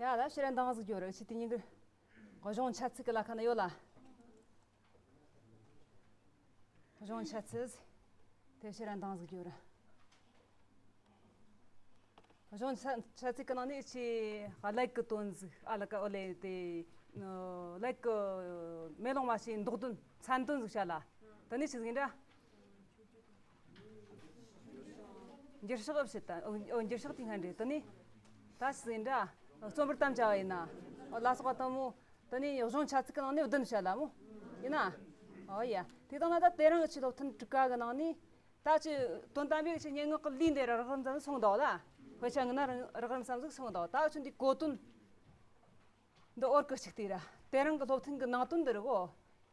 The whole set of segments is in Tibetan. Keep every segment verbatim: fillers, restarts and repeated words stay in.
ཡ་ལ་ཕྱིར་འདང་ཟིག་རྒྱོབ་ར། ཁྱེད་དེ་ཉིན་གི་གཞུང་འཆད་ཚིག་གི་ལ་ཁ་ན་ཡོད་ལ། གཞུང་འཆད་ཚིག་དེ་ཕྱིར་འདང་ཟིག་རྒྱོབ་ར། གཞུང་འཆད་འཆད་ཚིག་གི་ནང་ནས་ཆེས་ཀླད་ཀྱི་དོན་ཟིག་ཨ་ལ་ཀ་ཨོ་ལེ་དེ། ཀླད་ཀྱི་མེ་ལོང་མ་ཞེས་མདོག་དོན་མཚན་དོན་ཟིག་བཤད་ལ། དེ་ནས་ཆི་ཟིག་ཡིན་ར། འགྱུར་ཕྱག་བྱེད་ད། འོ། འགྱུར་ཕྱག་དེ་སྔ་འདྲེ་དེ་ནས་ད་ཟིན་འདྲ། རྩོམ་པར་དམ་བཅའ་བ་ཡིན་ན། འོ་ལ་སོགས་པ་དང་མོ། དེ་ནས་གཞུང་འཆད་ཚིག་གི་ནང་ནས་བདུན་བཤད་ལ་མོ། ཡིན་ན། འོ་ཡ། དེ་དང་ན་ད་དེ་རིང་ཆི་སློབ་ཐུན་དྲུག་ཀ་གི་ནང་ནས། ད་ཆི་དོན་དམ་པའི་ཆི་སྙན་ངག་གི་ལུས་འདི་རགས་རིམ་ཙམ་སོང་འདུག་ལ། དཔེ་ཆ་ངོས་ན་རགས་རིམ་ཙམ་ཟིག་སོང་འདུག་ད་ཆི་འདི་གོ་དོན། འདི་འོར་གི་གཅིག་དེ་ར། དེ་རིང་གི་སློབ་ཐུན་གི་ནང་དོན་འདི་རེད་གོ།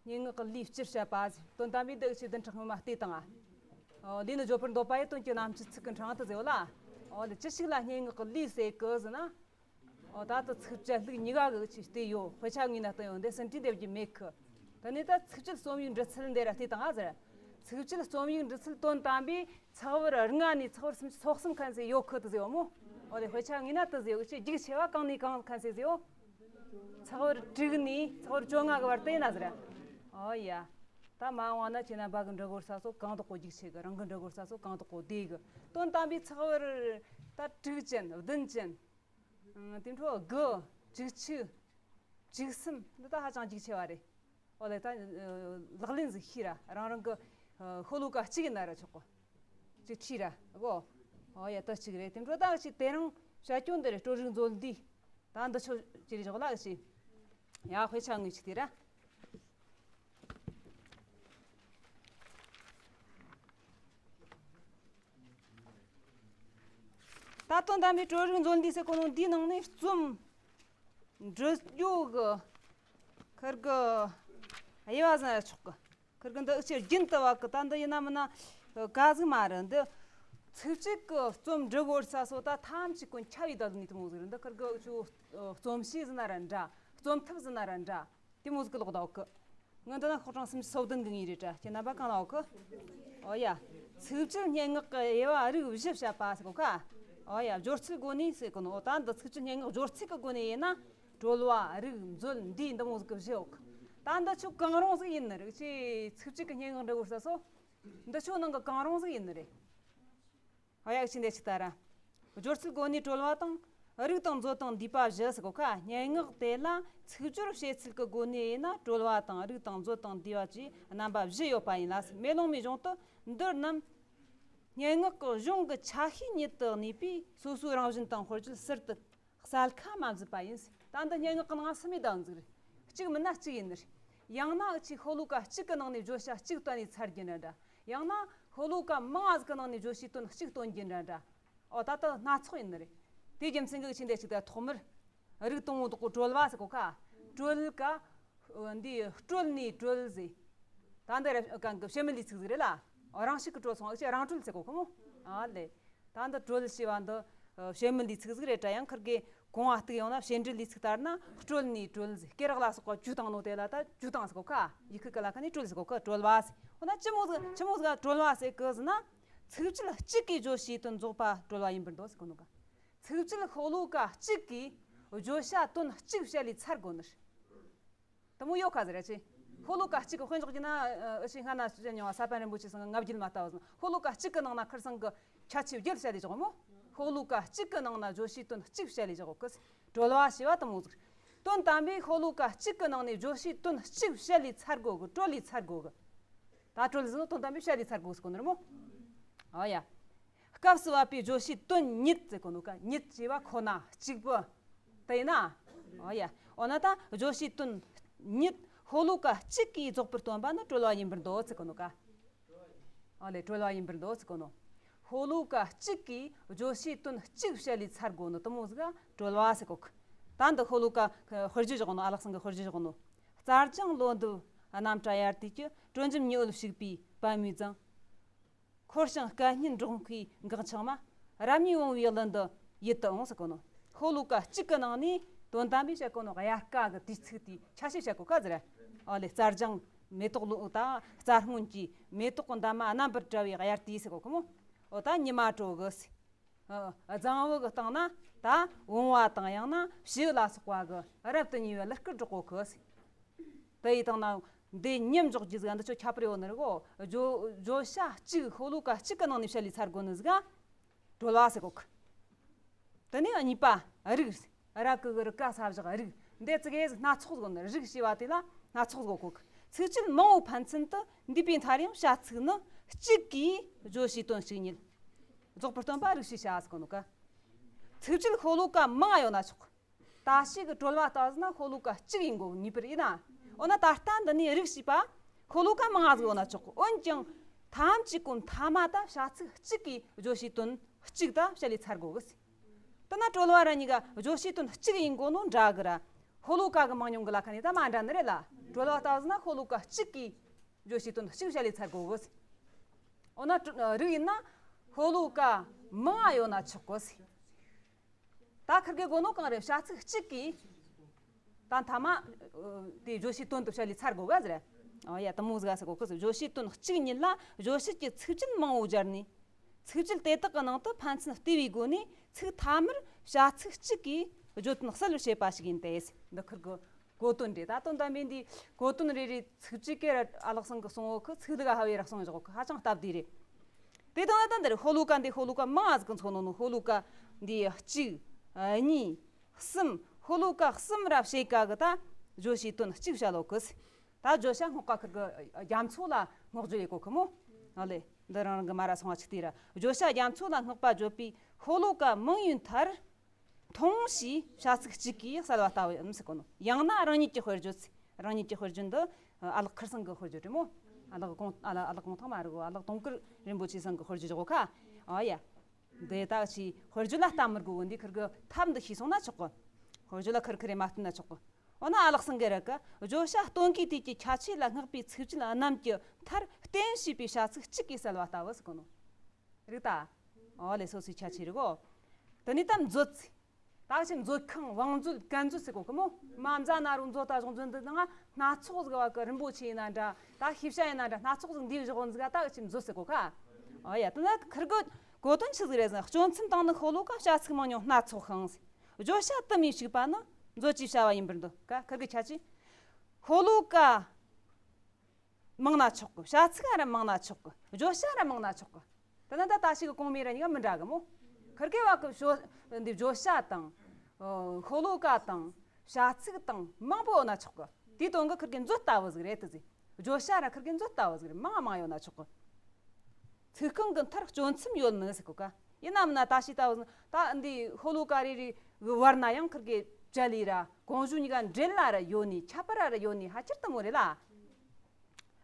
སྙན་ངག་གི་ལུས་སྤྱིར་བཤད་པ་ཟེར། དོན་དམ་པའི་འདི་ཆི་བདུན་ཕྲག་སྔོན་མ་བལྟས་བཏང་ང་། འོ་ལུས་ནི་བརྗོད་པར་འདོད་པ་ཡི་དོན་གྱི་རྣམ་བཅད་ཚིག་གི་འཕྲེང་དུ་ཟེར་བ་ལ། འོ་ལེ་ཅི་ཞིག་ལ་སྙན་ངག་གི་ལུས་ཟེར་གི་ཟེར་ན། འོ་ད་ལྟ་ཚིགས་བཅད་ལྷུག་གཉིས་ཀ་གི་ཆི་བལྟས་ཡོད། དཔེ་ཆ་ངོས་ན་བལྟས་ཡོད། འདི་ཟིན་བྲིས་འདེབས་རྒྱུ་མེད་གི། དེ་ནས་ད་ཚིགས་བཅད་རྩོམ་ཡིག་འབྲི་ཚུལ་འདི་ར་བལྟས་བཏང་ང་ཟེར། ཚིགས་བཅད་རྩོམ་ཡིག་འབྲི་ཚུལ་དོན་དམ་པའི་ཚེག་བར་ལྔ་ནས་ཚེག་བར་སུམ་ཅུ་སོ་གསུམ་ཁན་ཟིག་ཡོད་གི་དེ་ཟེར་བ་མོ། འོ་དེ་དཔེ་ཆ་ངོས་ན་དེ་ཟེར་བ་ཅི་རྒྱུགས་ཆེ་བ་གང་ནས་གང་ཁན་ཟིག་ཟེར་བ། ཚེག་བར་དྲུག་ནས་ཚེག་བར་བཅོ་ལྔ་གི་བར་དེ་ཡིན་ན་ཟེར། འོ་ཡ། ད་མ་འོངས་ན་ཁྱེད་རྣམ་པ་གི་འབྲི་དགོས་ས་སོ་གང་དག་གོ། རྒྱུགས་ཆེ་གི། རང་གི་འབྲི་དགོས་ས་སོ་གང་དག་གོ་བདེ་གི། དོན་དམ་པའི་ཚེག་བར་ད་དྲུག་ཅན་བདུན་ཅན། ཨང་། དེ་འཕྲོ་དགུ། བཅུ་གཅིག་བཅུ་གསུམ་འདི་ད་ཧ་ཅང་རྒྱུགས་ཆེ་བ་རེད། འོ་ལེ་ད་ལག་ལེན་ཟིག་ཤེས་ར། རང་རང་གི་ཤོ་ལོ་ཀ་གཅིག་ཡིན་ན་ར་ཆོག་གོ། གཅིག་ཁྲིད་ར་གོ། འོ་ཡ་ད་གཅིག་རེད། དེ་འཕྲོ་ད་ཅིག་དེ་རིང་བྱ་སྐྱོན་འདི་རེད། སྤྲོ་རིག་མཛོད་འདི། ད་འདི་ཆོ་ཅི་རེད་ཆོག་ལ་ཅི། ཡ་དཔེ་ཆ་ངོས་ཅིག་དེ་ར། ད་དོན་དམ་པའི་སྤྲོ་རིག་མཛོད་འདི་ཟེར་གོ་ནོ་འདིའི་ནང་ནས་རྩོམ་འབྲི་རྒྱུ་གི་ཁིར་གི་དབྱེ་བ་ཟིན་ན་ཆོག་གི། ཁིར་གི་འདི་ཨུ་ཆོས་རྒྱུན་དུ་བ་གི་ད་འདི་ཡིན་ན་མིན་ན་ག་ཟིག་མ་རེད། འདི་ཚིགས་བཅད་གི་རྩོམ་འབྲི་དགོས་ས་སོ་ད་ཐམས་ཅད་ཀུན་ཁྱབ་ཡི་ད་ནི་དེ་མོ་ཟིག་རེད། འདི་ཁིར་གི་ཨུ་ཆོ་རྩོམ་གཤིས་ཟིན་ན་ར་འདྲ། རྩོམ་ཐབས་ཟིན་ན་ར་འདྲ། དེ་མོ་ཟིག་གི་ལོག་ད་འོག་གི། ངས་འདི་ན་ཤོག་གྲངས་སུམ་ཅུ་སོ་བདུན་གི་ངོས་རེད་དྲ། ཁྱེད་རྣམ་པ་གང་ལ་འོག་གི། འོ་ཡ། ཚིགས་བཅད་སྙན་ངག་གི་དབྱེ་བ་རིགས་བཞི་བཤད་པ་ཟེར་གོ་ཁ། འོ་ཡ། སྦྱོར་ཚུལ་སྒོ་ནས་ཟེར་གོ་ནོ། འོ་ད་འདི་ཚིགས་བཅད་སྙན་ངག་སྦྱོར་ཚུལ་གི་སྒོ་ནས་ཡིན་ན། གྲོལ་བ། རིག། མཛོད། འདུས། འདི་མོ་ཟིག་གི་བཞི་འོག་གི། ད་འདི་ཆོ་གང་རུང་ཟིག་ཡིན་ནི་རེད། ཁྱེད་ཚིགས་བཅད་གི་སྙན་ངག་འབྲི་དགོས་ས་སོ། འདི་ཆོ་ནང་གི་གང་རུང་ཟིག་ཡིན་ནི་རེད། ཨ་ཡག་ཆི་འདི་ཆི་ད་ར། སྦྱོར་ཚུལ་སྒོ་ནས་གྲོལ་བ་དང་། རིག་དང་མཛོད་དང་འདུས་པ་བཞི་ཟེར་གོ་ཁ། སྙན་ངག་དེ་ལ་ཚིག་སྦྱོར་བྱེད་ཚུལ་གྱི་སྒོ་ནས་ཡིན་ན་གྲོལ་བ་དང་རིག་དང་མཛོད་དང་འདུས་པ་བཅས་རྣམ་པ་བཞི་ཡོད་པ་ཡིན་ལ། མེ་ལོང་མའི་གཞུང་དུ་འདི་རྣམས་སྙན་ངག་གི་གཞུང་གི་ཆ་ཤས་ཉིད་དུ་གནས་པས་སོ་སོའི་རང་བཞིན་དང་དཔེར་བརྗོད་ཟུར་དུ་གསལ་ཁ་མ་མཛད་པ་ཡིན། ད་འདི་སྙན་ངག་གི་ནང་གསུམ་ཡི་ཟླ་འཛུགས་རེད། གཅིག་མིན་ན་གཅིག་ཡིན་ནི་རེད། ཡང་ན་ཨུ་ཆོས་ཤོ་ལོ་ཀ་གཅིག་གི་ནང་ནས་བརྗོད་བྱ་གཅིག་བཏོན་ནས་ཚར་རྒྱུ་འདྲ་འདྲ། ཡང་ན་ཤོ་ལོ་ཀ་མང་ང་ཟིག་གི་ནང་ནས་བརྗོད་བྱའི་དོན་གཅིག་བཏོན་རྒྱུ་འདྲ་འདྲ། ཨོ་ད་ལྟ་སྣ་ཚོགས་ཡིན་ནི་རེད། དེའི་རྒྱུ་མཚན་གྱིས་ཨུ་ཆོས་འདི་གཅིག་ད་ཐོག་མར་རིགས་དང་པོ་དག་གོ་གྲོལ་བ་ཟེར་གོ་ཁ། གྲོལ་ཀ། འདི་སྤྲོས་ནས་གྲོལ་ཟེར། ད་འདི་ར་གང་གི་བྱེད་མེད་ལས་ཚིག་ཟིག་རེད་ལ། རང་ཤུགས་ཀྱིས་གྲོལ་སོང་། ཨུ་ཆོས་རང་གྲོལ་ཟེར་གོ་ཁོ་མོ། ཨ་ལེ། ད་འདི་གྲོལ་ཞེས་པ་འདི་བྱེད་མེད་ལས་ཚིག་ཟིག་རེད་དྲ། ཡང་ཁིར་གི་གོང་བ་གཏུག་ཡོང་ན་བྱེད་འབྲེལ་ལས་ཚིག་ལྟར་ན་སྤྲོས་ནས་གྲོལ་ཟེར། སྐེ་རགས་ལ་སོགས་པ་བཅུག་བཏང་ནོ་དེ་ལ་ད་བཅུག་བཏང་ཟེར་གོ་ཁ། ཡི་གེ་གི་ལ་ཁ་ནས་གྲོལ་ཟེར་གོ་ཁ། གྲོལ་བ་ཟེར། འོ་ན་ཅི་མོ་ཟིག་ཅི་མོ་ཟིག་གྲོལ་བ་ཟེར་གི་ཟེར་ན། ཚིགས་བཅད་གཅིག་གིས་བརྗོད་བྱའི་དོན་རྫོགས་པ་གྲོལ་བ་ཡིན་པར་འདོད་ཟེར་གོ་ནོ་ག། ཚིགས་བཅད་ཤོ་ལོ་ཀ་གཅིག་གིས་བརྗོད་བྱ་དོན་གཅིག་བཤད་ལས་ཚར་དགོས་ནི་རེད། དེ་མོ་ཡོད་ཁ་ཟེར་ར་ཅི། ཤོ་ལོ་ཀ་གཅིག་གི་དཔེ་འཇོག་རྒྱུ་ན། ཨ་ཨུ་ཆོས་སྔ་ན་ཞུ་མྱོང་བ་ས་པཎ་རིན་པོ་ཆེ་ཚང་གི་ལྔ་བརྒྱད་མ་ལྟ་བ་ཟིན། ཤོ་ལོ་ཀ་གཅིག་གི་ནང་ན་ཁིར་ཚང་གི་ཁྱད་ཆོས་བརྒྱད་བཤད་ལས་བཞག་མོ། ཤོ་ལོ་ཀ་གཅིག་གི་ནང་ན་བརྗོད་བྱའི་དོན་གཅིག་བཤད་ལས་བཞག་གི། གྲོལ་བ་ཞེས་པ་དེ་མོ་ཟིག། དོན་དམ་པའི་ཤོ་ལོ་ཀ་གཅིག་གི་ནང་ནས་བརྗོད་བྱའི་དོན་གཅིག་བཤད་ལས་ཚར་དགོས་གི། གྲོལ་ལས་ཚར་དགོས་གི། ད་གྲོལ་ཟེར་ནོ་དོན་དམ་པའི་བཤད་ལས་ཚར་དགོས་ཟེར་གོ་ནི་རེད་མོ། ཨོ་ཡ། སྐབས་སུ་བབ་པའི་བརྗོད་བྱའི་དོན་ཉིད་ཟེར་གོ་ནོ་ག། ཉིད་ཅེས་པ་ཁོ་ན་གཅིག་པུ་དེ་ཡིན་ན། ཨོ་ཡ། འོ་ན་ད་བརྗོད་བྱའི་དོན་ཉིད་ཤོ་ལོ་ཀ་གཅིག་གིས་རྫོགས་པར་སྟོན་པ་ནི་གྲོལ་བ་ཡིན་པར་འདོད་ཟེར་གོ་ནོ་ག། ཨོ་ལེ་གྲོལ་བ་ཡིན་པར་འདོད་ཟེར་གོ་ནོ། ཤོ་ལོ་ཀ་གཅིག་གིས་བརྗོད་བྱའི་དོན་གཅིག་བཤད་ལས་ཚར་དགོས་ནོ་དེ་མོ་ཟིག་ག་གྲོལ་བ་ཟེར་གོ་གི། ད་འདི་ཤོ་ལོ་ཀ་དཔེར་བརྗོད་བཞག་ནོ། ཨ་ལགས་ཚང་གི་དཔེར་བརྗོད་བཞག་ནོ། རྩྭ་ལྗང་ལོ་འདབ་རྣམ་བཀྲ་དབྱར་དུས་ཀྱི། དྲོ་འཇམ་ཉི་འོད་ཕྱུག་པའི་པད་མོའི་རྫིང་། འཁོར་ཞིང་སྐད་སྙན་འབྲོག་མཁའི་འགག་འཆང་མ། རབ་གནས་བུང་བའི་གླུ་འདི་ཡིད་དུ་འོང་ཟེར་གོ་ནོ། ཤོ་ལོ་ཀ་གཅིག་གི་ནང་ནས་དོན་དམ་པའི་བཤད་གོ་ནོ་དབྱར་ཁ་གི་དུས་ཚིགས་དེའི་ཆ་ཤས་བཤད་གོ་ཁ་ཟེར། ཨོ་ལེ་རྩྭ་ལྗང་མེ་ཏོག་ལོ་དང་རྩྭ་སྔོན་གྱི་མེ་ཏོག་གི་འདབ་མ་རྣམ་པར་བཀྲ་བའི་དབྱར་དུས་ཟེར་གོ་ཁོ་མོ། ཨོ་ད་ཉི་མ་དྲོ་གི་ཟེར། ཨ། རྫིང་བུ་གི་སྟེང་ན་ད་བུང་བ་དང་ཡང་ན་བྱིའུ་ལ་སོགས་པ་གི་རབ་ཏུ་ཉེ་བའི་གླུ་གར་སྒྲོག་གོ་གི། དེ་ཡི་སྟེང་ན་འདི་མཉམ་འཇོག་རྒྱུ་ཟིག་འདི་ཆོ་ཁྱད་པར་ཡོད་ནི་རེད་གོ། བརྗོད་བརྗོད་བྱ་གཅིག་ཤོ་ལོ་ཀ་གཅིག་གི་ནང་ནས་བཤད་ལས་ཚར་དགོས་ནི་ཟིག་ག་གྲོལ་བ་ཟེར་གོ་གི། དེ་ནས་གཉིས་པ་རིགས། ར་གི་གུ་རུ་ཀ་ས་བཞག་རིགས། འདི་ཙི་གེ་ཟིག་སྣ་ཚོགས་ཟིག་ནི་རིགས་ཞེས་པ་དེ་ལ་སྣ་ཚོགས་ཟིག་གོ་གི། ཚིག་བཅད་མང་བོ་ཕན་ཚུན་དུ་འདུས་པའི་མཐར་ཡང་བྱ་ཚིག་ནི་གཅིག་གིས་བརྗོད་བྱའི་དོན་གཅིག་ཉིད། རྫོགས་པར་སྟོན་པ་རིགས་ཞེས་བྱ་ཟེར་གོ་ནོ་ཀ། ཚིག་བཅད་ཤོ་ལོ་ཀ་མང་ང་ཡོད་ན་ཆོག་གི། ད་ཞིག་གི་གྲོལ་བ་ལྟ་ཟིན་ན་ཤོ་ལོ་ཀ་གཅིག་ཡིན་དགོས་ངེས་པར་ཡིན་ན། འོ་ན་ད་ལྟ་འདི་ནས་རིགས་ཞེས་པ་ཤོ་ལོ་ཀ་མང་ང་ཟིག་ཡོད་ན་ཆོག་གི། འོན་ཀྱང་ཐམས་ཅད་ཀུན་མཐའ་མ་ད་བྱ་ཚིག་གཅིག་གིས་བརྗོད་བྱའི་དོན་གཅིག་ད་བཤད་ལས་ཚར་དགོས་གི། དེ་ན་གྲོལ་བ་ར་གཉིས་ཀ་བརྗོད་བྱའི་དོན་གཅིག་ཡིན་དགོས་ནོ་འདྲ་གི་ར། ཤོ་ལོ་ཀ་གི་མང་ཉུང་གི་ལ་ཁ་ནས་ད་མ་འདྲ་ནི་རེད་ལ། གྲོལ་བ་ལྟ་ཟིན་ན་ཤོ་ལོ་ཀ་གཅིག་གིས་བརྗོད་བྱའི་དོན་གཅིག་བཤད་ལས་ཚར་དགོས་གི། འོ་ན་གྲོ- རིགས་ཡིན་ན་ཤོ་ལོ་ཀ་མང་ང་ཡོད་ན་ཆོག་གི། ད་ཁིར་གེ་གོ་ནོ་གང་རེད། བྱ་ཚིག་གཅིག་གིས་ད་མཐའ་མ་དེ་བརྗོད་བྱའི་དོན་དུ་བཤད་ལས་ཚར་དགོས་ག་ཟེར། ཨ་ཡ་དེ་མོ་ཟིག་ཟེར་གོ་གི། བརྗོད་བྱའི་དོན་གཅིག་ཉིད་ལ་བརྗོད་བྱེད་ཀྱི་ཚིག་བཅད་མང་བོ་སྦྱར་ནས། ཚིག་བཅད་དེ་དག་གི་ནང་དུ་ཕན་ཚུན་ལྟེ་བའི་སྒོ་ནས་ཚིག་ཐ་མར་བྱ་ཚིག་གཅིག་གིས་བརྗོད་དོན་གསལ་བར་བྱེད་པ་ཞིག་ཡིན་ཏེ། འདི་ཁིར་གི་གོ་དོན་རེད། ད་དོན་དམ་པའི་འདི་གོ་དོན་རེ་རེ་ཚིག་གཅིག་གེ་ར་ཨ་ལགས་ཚང་གི་གསུང་འོ་ཁི་ཚིག་ལུག་ཧ་བའི་ར་གསུང་བཞག་གི། ཧ་ཅང་སྟབས་བདེ་རེད། དེ་དང་ད་འདིར་ཤོ་ལོ་ཀ་འདི་ཤོ་ལོ་ཀ་མང་ང་ཟིག་གི་མཚོན་ནོ་ནོ། ཤོ་ལོ་ཀ་འདི་གཅིག་གཉིས་གསུམ། ཤོ་ལོ་ཀ་གསུམ་ར་ཕྱེད་ཀ་གི་ད་བརྗོད་བྱའི་དོན་གཅིག་བཤད་ལོ་གི། ད་བརྗོད་བྱ་སྔགས་ཀ་ཁིར་གི་རྒྱ་མཚོ་ལ་བསྔགས་བརྗོད་ཡེ་གོ་གི་མོ། ཨ་ལེ་འདི་རང་རང་གི་མ་ར་སོང་བ་ཆིག་དེ་ར། བརྗོད་བྱ་རྒྱ་མཚོ་ལ་བསྔགས་པ་བརྗོད་པའི་ཤོ་ལོ་ཀ་མང་ཡུན་མཐར། མཐོང་ཞེས་བྱ་ཚིག་གཅིག་གིས་གསལ་བ་ལྟ་བུ་ཡིན་ཟེར་གོ་ནོ། ཡང་ན་རང་ཉིད་ཀྱི་དཔེར་བརྗོད་ཟེར། རང་ཉིད་ཀྱི་དཔེར་བརྗོད་འདི་ཨ་ལགས་ཁིར་ཚང་གི་དཔེར་བརྗོད་རེད་མོ། ཨ་ལགས་གོང་ཨ་ལགས་ཨ་ལགས་གོང་ཐང་མ་རེད་གོ། ཨ་ལགས་དུང་དཀར་རིན་པོ་ཆེ་ཚང་གི་དཔེར་བརྗོད་བཞག་གོ་ཁ། ཨ་ཡ། འདི་ད་ཅི་དཔེར་བརྗོད་ལ་ལྟ་མི་དགོས་གི། འདི་ཁིར་གི་ཐབས་འདི་ཤེས་སོང་ན་ཆོག་གི། དཔེར་བརྗོད་ལ་ཁིར་ཁིར་རེ་མ་བསྟུན་ན་ཆོག་གི། འོ་ན་ཨ་ལགས་ཚང་གི་ར་གི་བརྗོད་བྱ་སྟོན་ཀའི་དུས་ཀྱི་ཁྱད་ཆོས་ལ་བསྔགས་པའི་ཚིག་བཅད་རྣམས་ཀྱི་མཐར་བརྟེན་ཞེས་པའི་བྱ་ཚིག་གཅིག་གིས་གསལ་བ་ལྟ་བུ་ཟེར་གོ་ནོ། རིག་ད། ཨོ་ལེ་སོ་སོའི་ཁྱད་ཆོས་རེད་གོ། དེ་ནས་ད་མཛོད་ཚིག་ད་ཅི་མཛོད་ཁང་བང་མཛོད་གན་མཛོད་ཟེར་གོ་གི་མོ། མ་མཛའ་ན་རུ་མཛོད་ད་གཞུང་མཛོད་འདི་ནང་སྣ་ཚོགས་ཟིག་བ་གི་རིན་པོ་ཆེ་ཡིན་ན་འདྲ། ད་ཤེས་བྱ་ཡིན་ན་འདྲ། སྣ་ཚོགས་ཟིག་འདིའི་གཞུང་ཟིག་ད་ཅི་མཛོད་ཟེར་གོ་ཁ། ཨོ་ཡ་དེ་ན་ཁིར་གི་གོ་དོན་ཆི་ཟིག་རེད་ཟེར་ན། སྤྱོད་མཚམས་དང་ནི་ཤོ་ལོ་ཀ་བྱ་ཚིག་མང་ཉུང་སྣ་ཚོགས་ཤིང་། བརྗོད་བྱ་དུ་མའི་ཕྱུག་པ་ནི་མཛོད་ཅེས་བྱ་བ་ཡིན་པར་འདོད་ཀ། ཁིར་གི་ཁྱད་ཆོས། ཤོ་ལོ་ཀ་མང་ན་ཆོག་གི། བྱ་ཚིག་ར་མང་ན་ཆོག་གི། བརྗོད་བྱ་ར་མང་ན་ཆོག་གི། དེ་ན་ད་ད་ཞིག་གི་གོང་མའི་ར་གཉིས་ཀ་མི་འདྲ་གི་མོ། ཁིར་གེ་བ་གི་ཤོ་འདི་བརྗོད་བྱ་དང་། ཨོ། ཤོ་ལོ་ཀ་དང་། བྱ་ཚིག་དང་མང་པོ་ཡོད་ན་ཆོག་གི། དེའི་དོན་གི་ཁིར་གེ་མཛོད་ལྟ་བུ་ཟིག་རེད་དེ་ཟིག། བརྗོད་བྱ་ར་ཁིར་གེ་མཛོད་ལྟ་བུ་ཟིག་རེད། མང་ང་མང་ཡོད་ན་ཆོག་གི། ཚིག་རྐང་གི་མཐར་སྤྱོད་མཚམས་ཡོད་མིན་ཟེར་གོ་ཀ། ཡིན་ན་མིན་ན་ད་ཞིག་ལྟ་བུ་ཟིག་ད་འདི་ཤོ་ལོ་ཀ་རེ་རེ་གི་བར་ན་ཡང་ཁིར་གེ་བྲལ་ལི་ར་གོང་ཞུ་གཉིས་ཀ་འབྲེལ་ལ་ར་ཡོད་ནི། ཁྱད་པར་ར་ར་ཡོད་ནི་ཧ་ཅིར་དུ་མོ་རེད་ལ།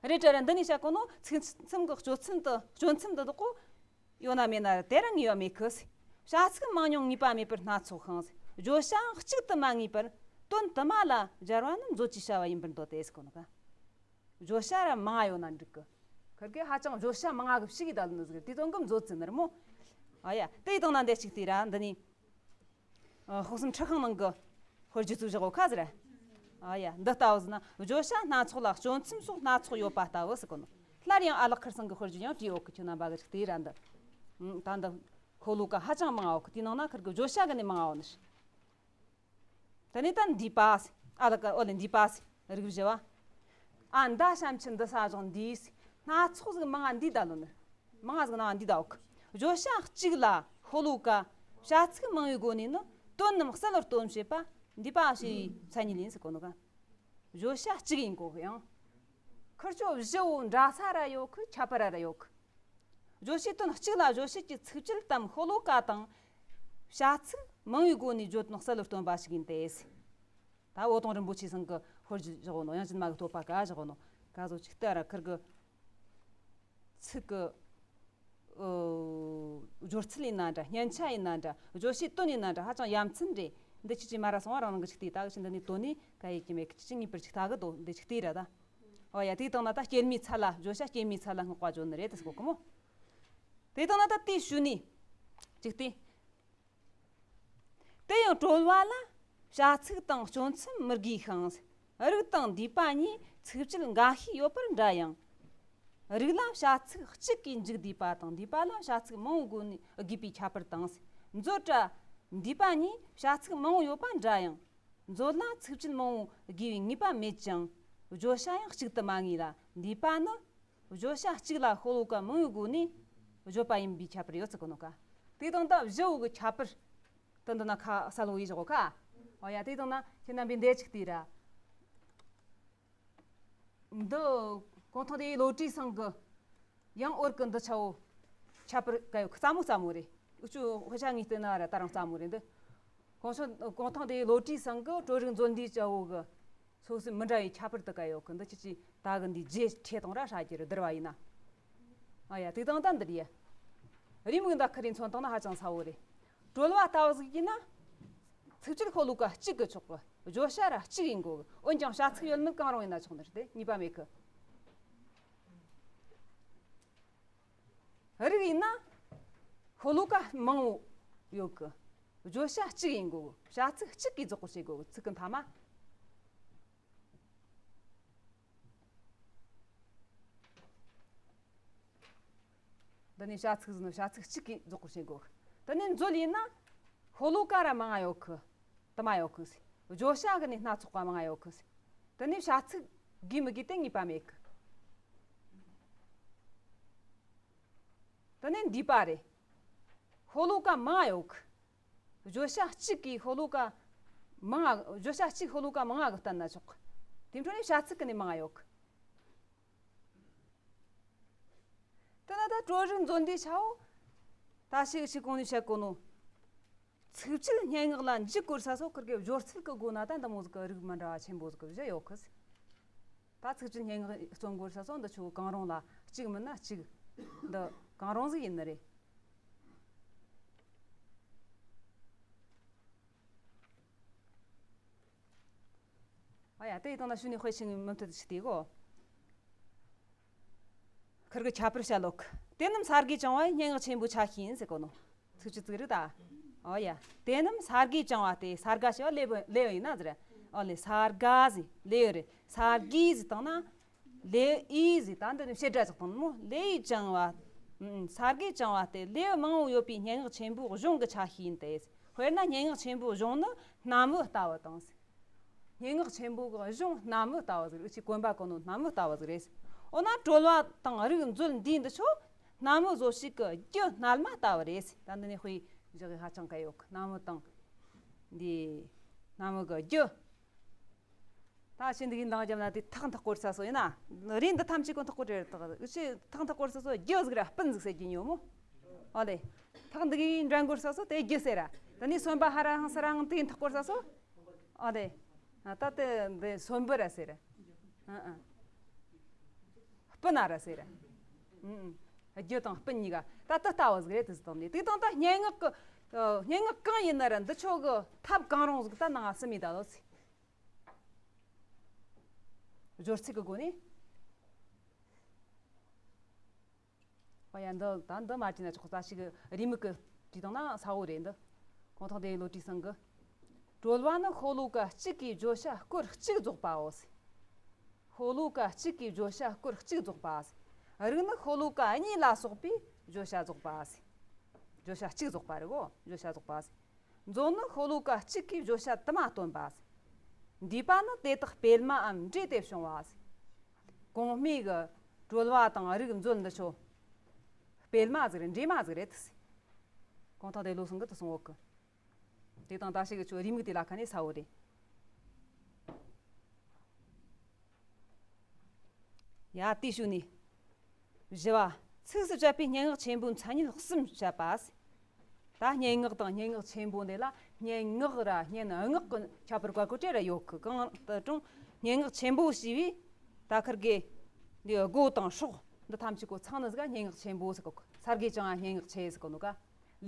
རེད་དྲ་ར་འདི་ནས་བཤད་གོ་ནོ་ཚིག་མཚམས་ཀྱི་སྤྱོད་མཚམས་དུ་སྤྱོད་མཚམས་འདི་དག་གོ་ཡོད་ན་མེད་ན་དེ་རང་ངེས་པ་མེད་ཁི། བྱ་ཚིག་མང་ཉུང་ངེས་པ་མེད་པར་སྣ་ཚོགས་ཤིང་། བརྗོད་བྱའང་གཅིག་ཏུ་མ་ངེས་པར་དོན་དུ་མ་ལ་སྦྱར་བ་ནི་མཛོད་ཅེས་བྱ་བ་ཡིན་པར་འདོད་དེ་ཟེར་གོ་ནོ་ཀ། བརྗོད་བྱ་ར་མང་ང་ཡོད་ན་འགྲིག་གི། ཁིར་གེ་ཧ་ཅང་བརྗོད་བྱ་མང་ང་གི་ཕྱི་གི་ད་ལུ་ནི་ཟིག་དེ་དོན་གི་མཛོད་ཟེར་ནི་རེད་མོ། ཨ་ཡ་དེ་དང་ན་འདི་གཅིག་དེ་ར་འདི་ནི། ཨ། དཔག་བསམ་འཁྲི་ཁང་ནང་གི་དཔེར་བརྗོད་ཚུལ་བཞག་གོ་ཁ་ཟེར། ཨ་ཡ་འདི་ལྟ་བུ་ཟེར་ན་བརྗོད་བྱ་སྣ་ཚོགས་ལ་སྤྱོད་མཚམས་སོགས་སྣ་ཚོགས་ཡོད་པ་ལྟ་བུ་ཟེར་གོ་ནོ། སླར་ཡང་ཨ་ལགས་ཁིར་ཚང་གི་དཔེར་བརྗོད་ཡང་བྲིས་ཡོད་གི། ཁྱོད་རྣམ་པ་གི་ཅིག་དེ་ར་འདི། ཨང་། ད་འདི་ཤོ་ལོ་ཀ་ཧ་ཅང་མང་ང་ཡོད་གི། དེའི་ནང་ན་ཁིར་གི་བརྗོད་བྱ་གི་ནི་མང་ང་ཡོད་ནི། དེ་ནས་ད་འདུས་པ་ཟེར། ཨ་ལ་ཀ་ཨོ་ལེ་འདུས་པ་ཟེར། རིགས་བཞི་བ། ཨ་མདའ་ཞབས་ཕྱི་འདི་ས་བཞག་འདུས་ཟེར། སྣ་ཚོགས་ཟིག་མང་ང་འདུས་ད་ལོ་ནི། མང་ང་ཟིག་ནང་འདུས་ད་འོག། བརྗོད་བྱ་གཅིག་ལ་ཤོ་ལོ་ཀ་བྱ་ཚིག་མང་བའི་སྒོ་ནས་ནི་དོན་རྣམས་གསལ་བར་སྟོན་བྱེད་པ་འདུས་པ་ཞེས་པའི་མཚན་ཉིད་ཡིན་ཟེར་གོ་ནོ་ཀ། བརྗོད་བྱ་གཅིག་ཡིན་གོ་གི་ཡང་། ཁིར་ཆོ་བཞི་བོ་འདྲ་ས་ར་ཡོད་གི། ཁྱད་པར་ར་ར་ཡོད་གི། བརྗོད་བྱའི་དོན་གཅིག་ལ་བརྗོད་བྱེད་ཀྱི་ཚིག་བཅད་དམ་ཤོ་ལོ་ཀ་དང་། བྱ་ཚིག་མང་བའི་སྒོ་ནས་བརྗོད་དོན་གསལ་བར་སྟོན་པ་ཞིག་ཡིན་ཏེ། ད་འོད་སྟོང་རིན་པོ་ཆེ་ཚང་གི་དཔེར་བརྗོད་བཞག་ནོ། དབྱངས་ཅན་མ་གི་བསྟོད་པ་ཀ་བཞག་ནོ་ཀ་བཟོ་ཅིག་ལྟ་ར་ཁིར་གི་ཚིག་གི་ཨོ། སྦྱོར་ཚུལ་ཡིན་ན་འདྲ། སྙན་ཆ་ཡིན་ན་འདྲ། བརྗོད་བྱའི་དོན་ཡིན་ན་འདྲ། ཧ་ཅང་ཡ་མཚན་རེད། འདི་ཁྱེད་ཀྱིས་མ་ར་སོང་བ་རང་རང་གི་ཅིག་ལྟོས། ད་གི་ཅིག་འདི་ནས་དོན་ནི་ག་ཡེ་གི་མེད་གི། ཅིག་ངེས་པར་ཅིག་ལྟ་གི་དོ་འདི་ཅིག་ལྟོས་ར་ད། ཨོ་ཡ་དེའི་སྟེང་ན་ད་སྐྱེད་མོས་ཚལ་ལ། བརྗོད་བྱ་སྐྱེད་མོས་ཚལ་ལ་བསྔགས་པ་བརྗོད་ནི་རེད་དེ་ཟེར་གོ་གི་མོ། དེའི་སྟེང་ན་ད་དེའི་ཞུ་ནི་ཅིག་ལྟོས། དེ་ཡང་གྲོལ་བ་ལ་བྱ་ཚིག་དང་སྤྱོད་མཚམས་མི་དགོས་ཤིང་། རིགས་དང་འདུས་པ་གཉིས་ཚིག་བཅད་འགའ་ཤས་ཡོད་པར་འདྲ་ཡང་། རིགས་ལ་བྱ་ཚིག་གཅིག་གིས་མཇུག་བསྡུས་པ་དང་འདུས་པ་ལ་བྱ་ཚིག་མང་བོའི་སྒོ་ནས་བསྡུས་པའི་ཁྱད་པར་དང་ མཛོད་ར་མདུས་པ་གཉིས་བྱ་ཚིག་མང་བོ་ཡོད་པ་འདྲ་ཡང་། མཛོད་ལ་ཚིག་བཅད་མང་བོ་དགོས་པའི་ངེས་པ་མེད་ཅིང་། བརྗོད་བྱ་ཡང་གཅིག་ཏུ་མ་ངེས་ལ། མདུས་པ་ནི་བརྗོད་བྱ་གཅིག་ལ་ཤོ་ལོ་ཀ་མང་བོའི་སྒོ་ནས་བརྗོད་པ་ཡིན་པའི་ཁྱད་པར་ཡོད་ཚུལ་གོ་ནོ་ཀ། དེ་དང་ད་བཞི་བོ་གི་ཁྱད་པར་དེ་འདི་ན་ཁ་གསལ་བོ་ཡིས་བཞག་གོ་ཀ། ཨོ་ཡ། དེ་དང་ན་ཁྱེད་རྣམ་པས་འདས་ཅིག་དེ་ར། འདི་གུང་ཐང་སྡེ་བའི་བློ་གྲོས་ཚང་གི་ཡང་འོར་གི་འདི་ཆ་བོ་ཁྱད་པར་ག་ཡོད་གི། རྩ་མོ་རྩ་མོ་རེད། འུ་ཆོ་དཔེ་ཆ་དངོས་བལྟས་ན་ར་ད་རང་རྩ་མོ་རེད་འདི། གོང་ས་གུང་ཐང་སྡེ་བའི་བློ་གྲོས་ཚང་གི་གྲོལ་རིག་མཛོད་འདིའི་ཆ་བོ་གི་སོ་སོའི་མི་འདྲ་བའི་ཁྱད་པར་དུ་ག་ཡོད་གི། འདི་ཁྱེད་ཀྱིས་ད་གི་འདི་རྗེས་ཁྲིད་དང་ར་ཧྲ་རྒྱུ་རེད། བསྡུར་བ་ཡིན་ན། ཨ་ཡ། དེ་དང་ད་འདིར་ཡ། རེའུ་མིག་འདི་ཁ་རེ་མཚོན་བཏང་ན་ཧ་ཅང་ཚ་བོ་རེད། གྲོལ་བ་ལྟ་བུ་ཟིག་ཡིན་ན། ཚིག་བཅད་ཤོ་ལོ་ཀ་གཅིག་གིས་ཆོག་གི། བརྗོད་བྱ་ར་གཅིག་ཡིན་དགོས་གི། འོན་ཀྱང་བྱ་ཚིག་ཡོད་མེད་གང་རུང་ཡིན་ན་ཆོག་ནི་རེད་དེ། ངེས་པ་མེད་གི། རིགས་ཡིན་ན། ཤོ་ལོ་ཀ་མང་བོ་ཡོད་གི། བརྗོད་བྱ་གཅིག་ཡིན་དགོས་གི། བྱ་ཚིག་གཅིག་གིས་རྫོགས་པར་བྱེད་དགོས་གི། ཚིག་གི་མཐའ་མ། འདི་ནས་བྱ་ཚིག་ཟིན་ནོ་བྱ་ཚིག་གཅིག་གིས་རྫོགས་པར་བྱེད་དགོས། འདི་ནས་མཛོད་ཡིན་ན། ཤོ་ལོ་ཀ་ར་མང་ང་ཡོད་གི། དུ་མ་ཡོད་གི། བརྗོད་བྱ་གི་ནས་སྣ་ཚོགས་པ་མང་ང་ཡོད་གི། འདི་ནས་བྱ་ཚིག་དགོས་མི་དགོས་དེ་ངེས་པ་མེད་གི། འདི་ནས་མདུས་པ་རེད། ཤོ་ལོ་ཀ་མང་ང་ཡོད་གི། བརྗོད་བྱ་གཅིག་གིས་ཤོ་ལོ་ཀ་མང་ང་། བརྗོད་བྱ་གཅིག་ཤོ་ལོ་ཀ་མང་ང་གི་བསྟན་ན་ཆོག་གི། དེ་འཕྲོ་ནས་བྱ་ཚིག་གི་ནས་མང་ང་ཡོད་གི། དེ་ན་ད་གྲོལ་རིག་མཛོད་འདིའི་ཆ་བོ། ད་ཞིག་ཞིག་གོང་ནས་བཤད་གོ་ནོ། ཚིག་བཅད་སྙན་ངག་ལ་འཇུག་དགོས་ས་སོགས་ཁིར་གི་སྦྱོར་ཚུལ་གི་སྒོ་ན་ད་འདི་མོ་ཟིག་གི་རིགས་མི་འདྲ་བ་ཆེན་པོ་ཟིག་གི་བཞི་ཡོད་གི། ད་ཚིག་བཅད་སྙན་ངག་རྩོམ་དགོས་ས་སོགས་འདི་ཆོ་གང་རུང་ལ་གཅིག་མིན་ན་གཅིག་འདི་གང་རུང་ཟིག་ཡིན་ནི་རེད། ཨ་ཡ། དེ་ཡི་དང་ན་ཤུ་ནི་དཔེ་ཆེན་མུ་མཐུད་དུ་ཞིག་དེ་གོ། ཁིར་གི་ཁྱད་པར་བཤད་ལོག། དེ་རྣམས་ས་དགེ་བྱང་བ་སྙན་ངག་ཆེན་པོའི་ཆ་ཤས་ཡིན་ཟེར་གོ་ནོ། ཚིག་བཅད་ཅིག་རེད་ད། ཨོ་ཡ། དེ་རྣམས་ས་དགེ་བྱང་བ་སྟེ། ས་དགའ་ཞེས་པ་ལེའུ་ལེའུ་ཡིན་ན་ཟེར། ཨོ་ལེ། ས་དགའ་ཟེར་ལེའུ་རེད། ས་དགེ་ཟེར་བཏང་ན། ལེའུ་ཨི་ཟེར་ད་འདི་ནི་བྱེད་སྒྲ་ཅིག་བཏང་མོ། ལེའུ་བྱང་བ། ཨུམ། ས་དགེ་བྱང་བ་སྟེ་ལེའུ་མང་བོ་ཡོད་པའི་སྙན་ངག་ཆེན་པོའི་གཞུང་གི་ཆ་ཤས་ཡིན་ཏེ། དཔེར་ན་སྙན་ངག་ཆེན་པོའི་གཞུང་ནི་སྣམ་བུ་ལྟ་བུ་དང་། སྙན་ངག་ཆེན་པོ་གི་གཞུང་སྣམ་བུ་ལྟ་བུ་ཟིག་རེད། ཅིག་གོན་པ་གོན་ནོ་སྣམ་བུ་ལྟ་བུ་ཟིག་རེད། འོ་ན་གྲོལ་བ་དང་རིག་མཛོད་འདིའི་འདི་ཆོ་སྣམ་བུ་བཟོ་བྱེད་ཀྱི་རྒྱུ་སྣལ་མ་ལྟ་བུ་རེད། ད་འདི་ནས་དཔེ་བཞག་གི་ཧ་ཅང་གལ་ཡོད་གི། སྣམ་བུ་དང་འདི་སྣམ་བུ་གི་རྒྱུ། ད་ཕྱི་འདི་གི་འདང་རྒྱབ་ན་དེ་ཐག་འཐག་སྐོར་ས་སོ་ཡིན་ན། རེད། འདི་ཐམས་ཅད་ཀོ་འཐག་སྐོར་རེད། ཐག་འུ་ཆོས་ཐག་འཐག་སྐོར་ས་སོ་རྒྱུ་ཟིག་ར་སྤུན་ཟིག་ཟེར་གྱི་ཡོད་མོ། ཨོ་ལེ། ཐག་འདི་གི་འདྲ་འགོར་ས་སོ་དེ་རྒྱུ་ཟེར་ར། ད་ནི་སོན་པ་ཧ་ར་ཧང་ས་ར་ཧང་དེ་འཐག་སྐོར་ས་སོ། ཨོ་ལེ། ད་དེ་འདི་སོན་པུ་ར་ཟེར་ར། ཨ་ཨ། སྤུན་ན་ར་ཟེར་ར། ཨུ་ཨུ། རྒྱུ་དང་སྤུན་གཉིས་ཀ་ད་དེ་ལྟ་བུ་ཟིག་རེད། དེ་ཟིག་དང་ནི་དེ་དང་ད་སྙན་ངག་གི་སྙན་ངག་གང་ཡིན་ན་ར་འདི་ཆོ་གི་ཐབས་གང་རུང་ཟིག་ད་ནང་ང་སུ་མི་ད་ལོ་ཟེར། སྦྱོར་ཚིག་གི་སྒོ་ནས། ཨོ་ཡ། འདི་ད་འདི་མ་བྲིས་ན་ཆོག་ས་ཞིག་རེའུ་མིག་གི་བྲིས་བཏང་ན་ས་འོ་རེད་འདི། གུང་ཐང་སྡེ་བའི་བློ་གྲོས་ཚང་གི། གྲོལ་བ་ནི་ཤོ་ལོ་ཀ་གཅིག་གིས་བརྗོད་བྱ་སྐོར་གཅིག་རྫོགས་པའོ་ཟེར། ཤོ་ལོ་ཀ་གཅིག་གིས་བརྗོད་བྱ་སྐོར་གཅིག་རྫོགས་པ་ཟེར། རིགས་ནི་ཤོ་ལོ་ཀ་གཉིས་ལ་སོགས་པའི་བརྗོད་བྱ་རྫོགས་པ་ཟེར། བརྗོད་བྱ་གཅིག་རྫོགས་པ་རེད་གོ། བརྗོད་བྱ་རྫོགས་པ་ཟེར། མཛོད་ནི་ཤོ་ལོ་ཀ་གཅིག་གིས་བརྗོད་བྱ་དུ་མ་སྟོན་པ། མདུས་པ་ནི་དེ་དག་སྤེལ་མའམ་འདྲེས་ཏེ་བྱུང་བ། གོང་སྨྲས་ཀྱི་གྲོལ་བ་དང་རིགས་མཛོད་འདི་ཆོ་སྤེལ་མ་ཟིག་རེད། འདྲེས་མ་ཟིག་རེད། གུང་ཐང་སྡེ་བློ་གསུམ་གྱིས་དེ་གསུང་ཡོད་གི། དེ་དང་ད་ཞིག་གི་ཆོ་རེའུ་མིག་དེ་ལ་ཁ་ནས་ས་འོ་རེད། ཡ། དེའི་ཤུལ་ནས་བཞི་བ། ཚིགས་སུ་བཅད་པའི་སྙན་ངག་ཆེན་པོའི་མཚན་ཉིད་གསུམ་བཤད་པ། ད་སྙན་ངག་དང་སྙན་ངག་ཆེན་པོ་འདི་ལ་སྙན་ངག་ར་སྙན་ངག་གི་ཁྱད་པར་བཀའ་བཀོད་བྲལ་ར་ཡོད་གི། གང་ལྟར་ཀྱང་སྙན་ངག་ཆེན་པོ་ཞེས་པའི་ད་ཁིར་གི་འདི་སྒོ་དང་སྲོག་འདི་ཐམས་ཅད་གོ་ཚང་ནི་ཟིག་ག་སྙན་ངག་ཆེན་པོ་ཟེར་གོ་གི། ས་དགེ་བྱང་བ་སྙན་ངག་ཆེ་ཟེར་གོ་ནོ་ག།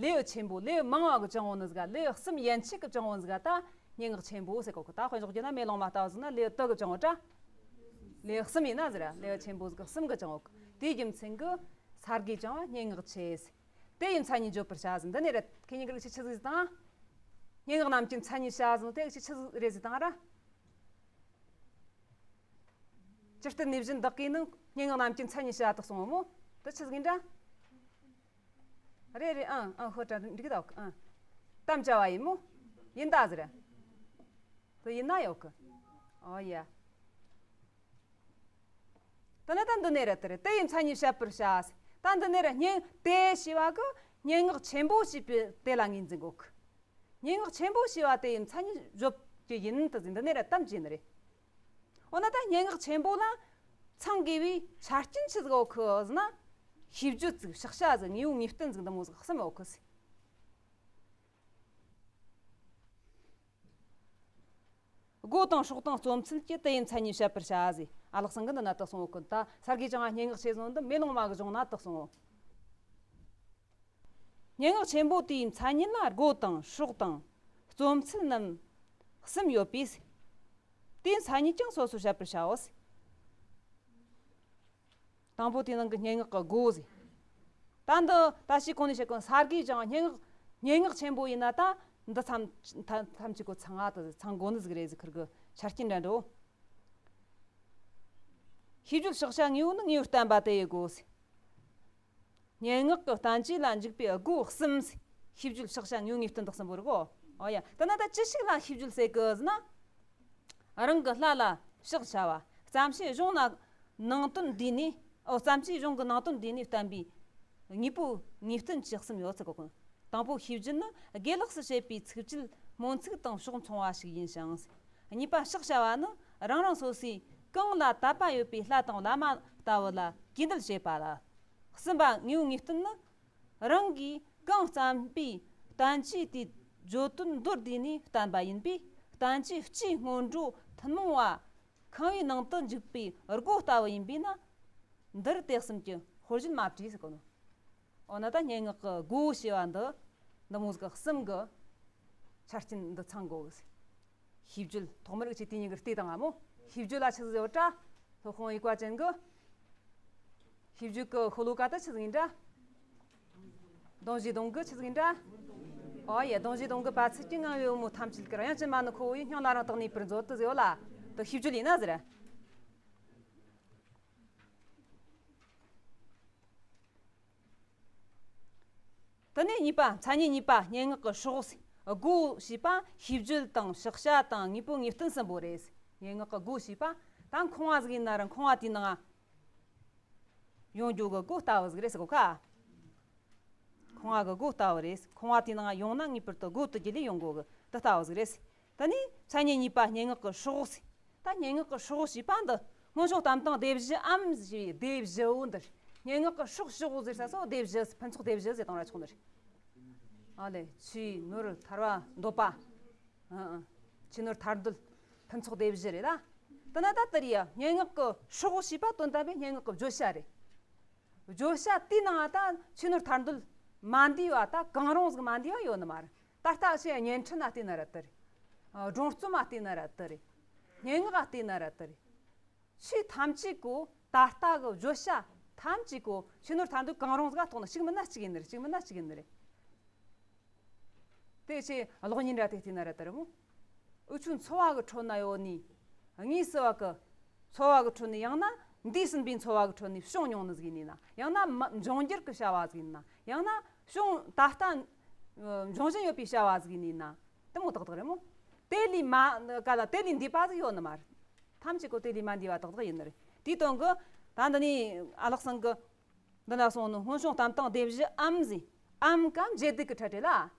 ལེའུ་ཆེན་པོ། ལེའུ་མང་བ་གི་བྱང་བོ་ནི་ཟིག་ག། ལེའུ་གསུམ་ཡན་ཆད་ཀྱི་བྱང་བོ་ནི་ཟིག་ག་ད་སྙན་ངག་ཆེན་པོ་ཟེར་གོ་གི། ད་དཔེ་འཇོག་རྒྱུ་ན་མེ་ལོང་མ་ལྟ་བུ་ཟིག་ན་ལེའུ་དུ་གི་བྱང་བོ་ད། ལེའུ་གསུམ་ཡིན་ན་ཟེར་ར། ལེའུ་ཆེན་པོ་ཟིག་གསུམ་གི་བྱང་བོ་གི། དེའི་རྒྱུ་མཚན་གི་ས་དགེ་བྱང་བ་སྙན་ངག་ཆེ་ཟེར། དེ་ཡི་མཚན་ཉིད་བརྗོད་པར་བྱ་ཟེར། འདི་ནས་རེད། ཁེ་ཉིན་གི་རིགས་ཆི་ཆི་ཟིག་དང་། སྙན་ངག་རྣམས་ཀྱི་མཚན་ཉིད་བྱ་ཟེར་ནོ་དེ་རིགས་ཆི་ཆི་རེད་ཟིག་དང་ར། ཇི་ལྟར་ནས་བཞིན་བདག་གིས་ནི་སྙན་ངག་རྣམས་ཀྱི་མཚན་ཉིད་བྱ་དག་གསུངས་མོ། དེ་ཆི་ཟིག་ཡིན་འདྲ། རེད་རེད། ཨང་ཨང་། ཧོ་ཏྲ་འགྲིག་གི་འདུག། ཨང་། དམ་བཅའ་བ་ཡིན་མོ། ཡིན་ད་ཟེར། དེ་ཡིན་ན་ཡོད་གི། ཨོ་ཡ། དེ་ནས་ད་འདི་ནས་རེད་དེ་རེད། དེ་ཡི་མཚན་ཉིད་བཤད་པར་བྱ། ད་འདི་ནས་རེད། སྙན་དེ་ཞེས་པ་གི་སྙན་ངག་ཆེན་པོ་ཞེས་པའི་དེ་ལ་ངོས་འཛིན་དགོས་གི། སྙན་ངག་ཆེན་པོ་ཞེས་པ་དེ་ཡི་མཚན་ཉིད་བརྗོད་ཀྱི་ཡིན་དུ་ཟིན་འདི་ནས་རེད་དམ་བཅས་ནི་རེད། འོ་ན་ད་སྙན་ངག་ཆེན་པོ་ལ་ཚང་དགོས་པའི་ཆ་རྐྱེན་ཆི་ཟིག་ཡོད་གི་ཟེར་ན། ཤེས་བརྗོད་ཟིག་བཤགས་བྱ་ཟིག་དངོས་པོ་དངོས་བསྟན་ཟིག་འདི་མོ་ཟིག་གསུམ་ཡོད་གི་ཟེར། སྒོ་དང་སྲོག་དང་རྩོམ་ཚུལ་གྱི་དེ་ཡི་མཚན་ཉིད་བཤད་པར་བྱ་ཟེར། ཨ་ལགས་སང་གི་འདི་ན་དག་སོང་ཡོད་གི། ད་སར་གི་ཅང་སྙན་ངག་ཆེ་ཟོན་འདི་མེ་ལོང་མ་གི་གཞུང་ན་དག་སོང་ཡོད། སྙན་ངག་ཆེན་པོ་དེའི་མཚན་ཉིད་ལ་སྒོ་དང་སྲོག་དང་རྩོམ་ཚུལ་རྣམས་གསུམ་ཡོད་པས། དེའི་མཚན་ཉིད་ཀྱང་སོ་སོར་བཤད་པར་བྱའོ། དང་པོ་དེའི་ནང་གི་སྙན་ངག་གི་སྒོ་ཟེར། ད་འདི་ད་ཞིག་གོང་ནས་བཤད་གོ་ས་གིས་ཀྱང་སྙན་ངག་སྙན་ངག་ཆེན་པོ་ཡིན་ན་ད་འདི་ཐམས་ཐམས་ཅད་ཀོ་ཚང་ང་དུ་ཚང་དགོ་ནི་ཟིག་རེད་ཟེར། ཁིར་གི་ཆ་རྐྱེན་འདྲ་འགྲོ། ཤེས་བརྗོད་བཤགས་བྱ་དངོས་པོ་ནི་དངོས་པོར་བསྟན་པ་དེ་ཡི་སྒོ་ཟེར། སྙན་ངག་གི་བསྟན་བཅོས་ལ་འཇུག་པའི་སྒོ་གསུམ་ཟེར། ཤེས་བརྗོད་བཤགས་བྱ་དངོས་དངོས་བསྟན་དག་གསུམ་པོ་རེད་གོ། ཨོ་ཡ། ད་ན་ད་ཅི་ཞིག་ལ་ཤེས་བརྗོད་ཟེར་གི་ཟེར་ན། རང་གི་ལྷ་ལ་ཕྱག་བྱ་བ། བརྩམས་ཆོས་གཞུང་ན་ནང་དོན་འདུས་ནས། ཨོ། བརྩམས་ཆོས་གཞུང་གི་ནང་དོན་འདུས་ནས་བསྟན་པའི་དངོས་པོ་དངོས་བསྟན་བཅུ་གསུམ་ཡོད་ཚུལ་གོ། དང་པོ་ཤེས་བརྗོད་ནི་དགེ་ལེགས་སུ་བྱེད་པའི་ཚིགས་བཅད་སྨོན་ཚིག་དང་ཕྱོགས་མཚུངས་པ་ཞིག་ཡིན་ཞིང་། གཉིས་པ་ཕྱག་བྱ་བ་ནི་རང་རང་སོ་སོའི་གང་ལ་དད་པ་ཡོད་པའི་ལྷ་དང་བླ་མ་ལྟ་བུ་ལ་གུས་འདུད་བྱེད་པ་ལ། གསུམ་པ་དངོས་པོ་དངོས་བསྟན་ནི། རང་གིས་གང་བརྩམས་པའི་བསྟན་བཅོས་དེའི་བརྗོད་དོན་མདོར་བསྡུས་ནས་བསྟན་པ་ཡིན་པས། བསྟན་བཅོས་སྤྱིའི་སྔོན་འགྲོ་ཐུན་མོང་བ་ཁང་བའི་ནང་དུ་འཇུག་པའི་སྒོ་ལྟ་བུ་ཡིན་པས་ན། འདིར་དེ་གསུམ་གྱི་དཔེར་བརྗོད་མ་བྲིས་ཟེར་གོ་ནོ། འོ་ན་ད་སྙན་ངག་གི་སྒོ་ཞེས་པ་འདི་འདི་མོ་ཟིག་གསུམ་གི་ཆ་རྐྱེན་འདི་ཚང་དགོས་གི། ཤེས་བརྗོད་ཐོག་མར་ཅིག་དེ་ཉིད་ཀྱི་ལྟས་དང་ང་མོ། ཤེས་བརྗོད་ལ་ཆི་ཟིག་ཡོད་དྲ། སློབ་དཔོན་དབྱུག་པ་ཅན་གྱི་ཤེས་བརྗོད་ཀྱི་ཤོ་ལོ་ཀ་དེ་ཆི་ཟིག་ཡིན་དྲ། སྡོང་བཞིའི་སྡོང་གི་ཆི་ཟིག་ཡིན་དྲ། ཨོ་ཡེ། སྡོང་བཞིའི་སྡོང་གི་པ་ཚིག་གི་ངང་བའི་བུ་མོ་ཐམས་ཅད་ཀྱི་དབྱངས་ཅན་མ་ནི་ཁོ་བོ་ཡི་སྙིང་ལ་རང་དག་ནུས་པར་མཛོད་དུ་ཟེར་ཡོད་ལ། དེ་ཤེས་བརྗོད་ཡིན་ན་ཟེར། དེ་ནས་གཉིས་པ། མཚན་ཉིད་གཉིས་པ། སྙན་ངག་གི་སྲོག་ཟེར། སྒོ་ཞེས་པ་ཤེས་བརྗོད་དང་བཤགས་བྱ་དང་དངོས་པོ་དངོས་བསྟན་གསུམ་པོ་རེད། སྙན་ངག་གི་སྒོ་ཞེས་པ་ད་ཁང་བ་ཟིག་ཡིན་ན་ར་ཁང་བ་དེའི་ནང་ཡོང་རྒྱུ་གི་སྒོ་ལྟ་བུ་ཟིག་རེད་ཟེར་གོ་ཁ། ཁང་བ་གི་སྒོ་ལྟ་བུ་རེད། ཁང་བ་དེའི་ནང་ཡོང་ན་ངེས་པར་དུ་སྒོ་དེ་བརྒྱུད་ལས་ཡོང་དགོས་གི། དེ་ལྟ་བུ་ཟིག་རེད། ད་ནི་མཚན་ཉིད་གཉིས་པ་སྙན་ངག་གི་སྲོག་ཟེར། ད་སྙན་ངག་གི་སྲོག་ཞེས་པ་འདི་སྔོན་བྱུང་གཏམ་དང་སྡེ་བཞིའམ་ཞེས་པའི་སྡེ་བཞི་བོ་འདིར། སྙན་ངག་གི་སྲོག་བཞི་བོ་ཟེར་ས་སོ་སྡེ་བཞི། ཕུན་ཚོགས་སྡེ་བཞི་ཟེར་དང་ར་ཆོག་འདིར། ཨ་ལེ། ཆོས་ནོར་ཐར་པ་འདོད་པ། ཨ་ཨ། ཆོས་ནོར་ཐར་འདོད་ཕུན་ཚོགས་སྡེ་བཞི་རེད་ད། དེ་ན་ད་དེ་རེད་ཡ། སྙན་ངག་གི་སྲོག་ཞེས་པ་དོན་དམ་པའི་སྙན་ངག་གི་བརྗོད་བྱ་རེད། བརྗོད་བྱ་དེའི་ནང་ད་ཆོས་ནོར་ཐར་འདོད་མ་འདུས་པ་ད་གང་རུང་ཟིག་མ་འདུས་པ་ཡོད་ནི་མ་རེད། ད་ལྟ་ཆེ་བརྙན་འཕྲིན་ལ་བལྟས་ན་ར་དེ་རེད། སྒྲུང་རྩོམ་ལ་བལྟས་ན་ར་དེ་རེད། སྙན་ངག་ལ་བལྟས་ན་ར་དེ་རེད། ཆོས་ཐམས་ཅད་གོ་ད་ལྟ་གི་བརྗོད་བྱ་ཐམས་ཅད་གོ་ཆོས་ནོར་ཐར་འདོད་གང་རུང་ཟིག་ག་ཐོག་ན་གཅིག་མིན་ན་གཅིག་ཡིན་ནི་རེད། གཅིག་མིན་ན་གཅིག་ཡིན་ནི་རེད། དེ་ཆེ་གློག་བརྙན་འདྲ་དེ་བལྟས་ན་ར་དེ་རེད་མོ། འུ་ཆོའི་འཚོ་བ་གི་ཁྲོད་ན་ཡོད་ནི། དངོས་སུ་བ་གི་འཚོ་བ་གི་ཁྲོད་ནས་ཡང་ན་འདས་ཟིན་པའི་འཚོ་བ་གི་ཁྲོད་ནས་བྱུང་མྱོང་ནི་ཟིག་ཡིན་ནི་ན། ཡང་ན་མ་འབྱུང་འགྱུར་གི་བྱ་བ་ཟིག་ཡིན་ན། ཡང་ན་བྱུང་ད་ལྟ་འབྱུང་བཞིན་ཡོད་པའི་བྱ་བ་ཟིག་ཡིན་ནི་ན། དེ་མོ་ཏག་ཏག་རེད་མོ། དེ་ལས་མ་ག་ལ་དེ་ལས་འདས་པ་ཟིག་ཡོད་ནི་མ་རེད། ཐམས་ཅད་གོ་དེ་ལས་མ་འདས་པ་ཏག་ཏག་ཡིན་ནི་རེད། དེའི་དོན་གི་ད་འདི་ནི་ཨ་ལགས་སང་གི་འདི་ན་སོང་ནི་སྔོན་བྱུང་གཏམ་དང་སྡེ་བཞི་འམ་ཟེར། འམ་ག་འབྱེད་སྡུད་ཀྱི་ཕྲད་རེད་ལ།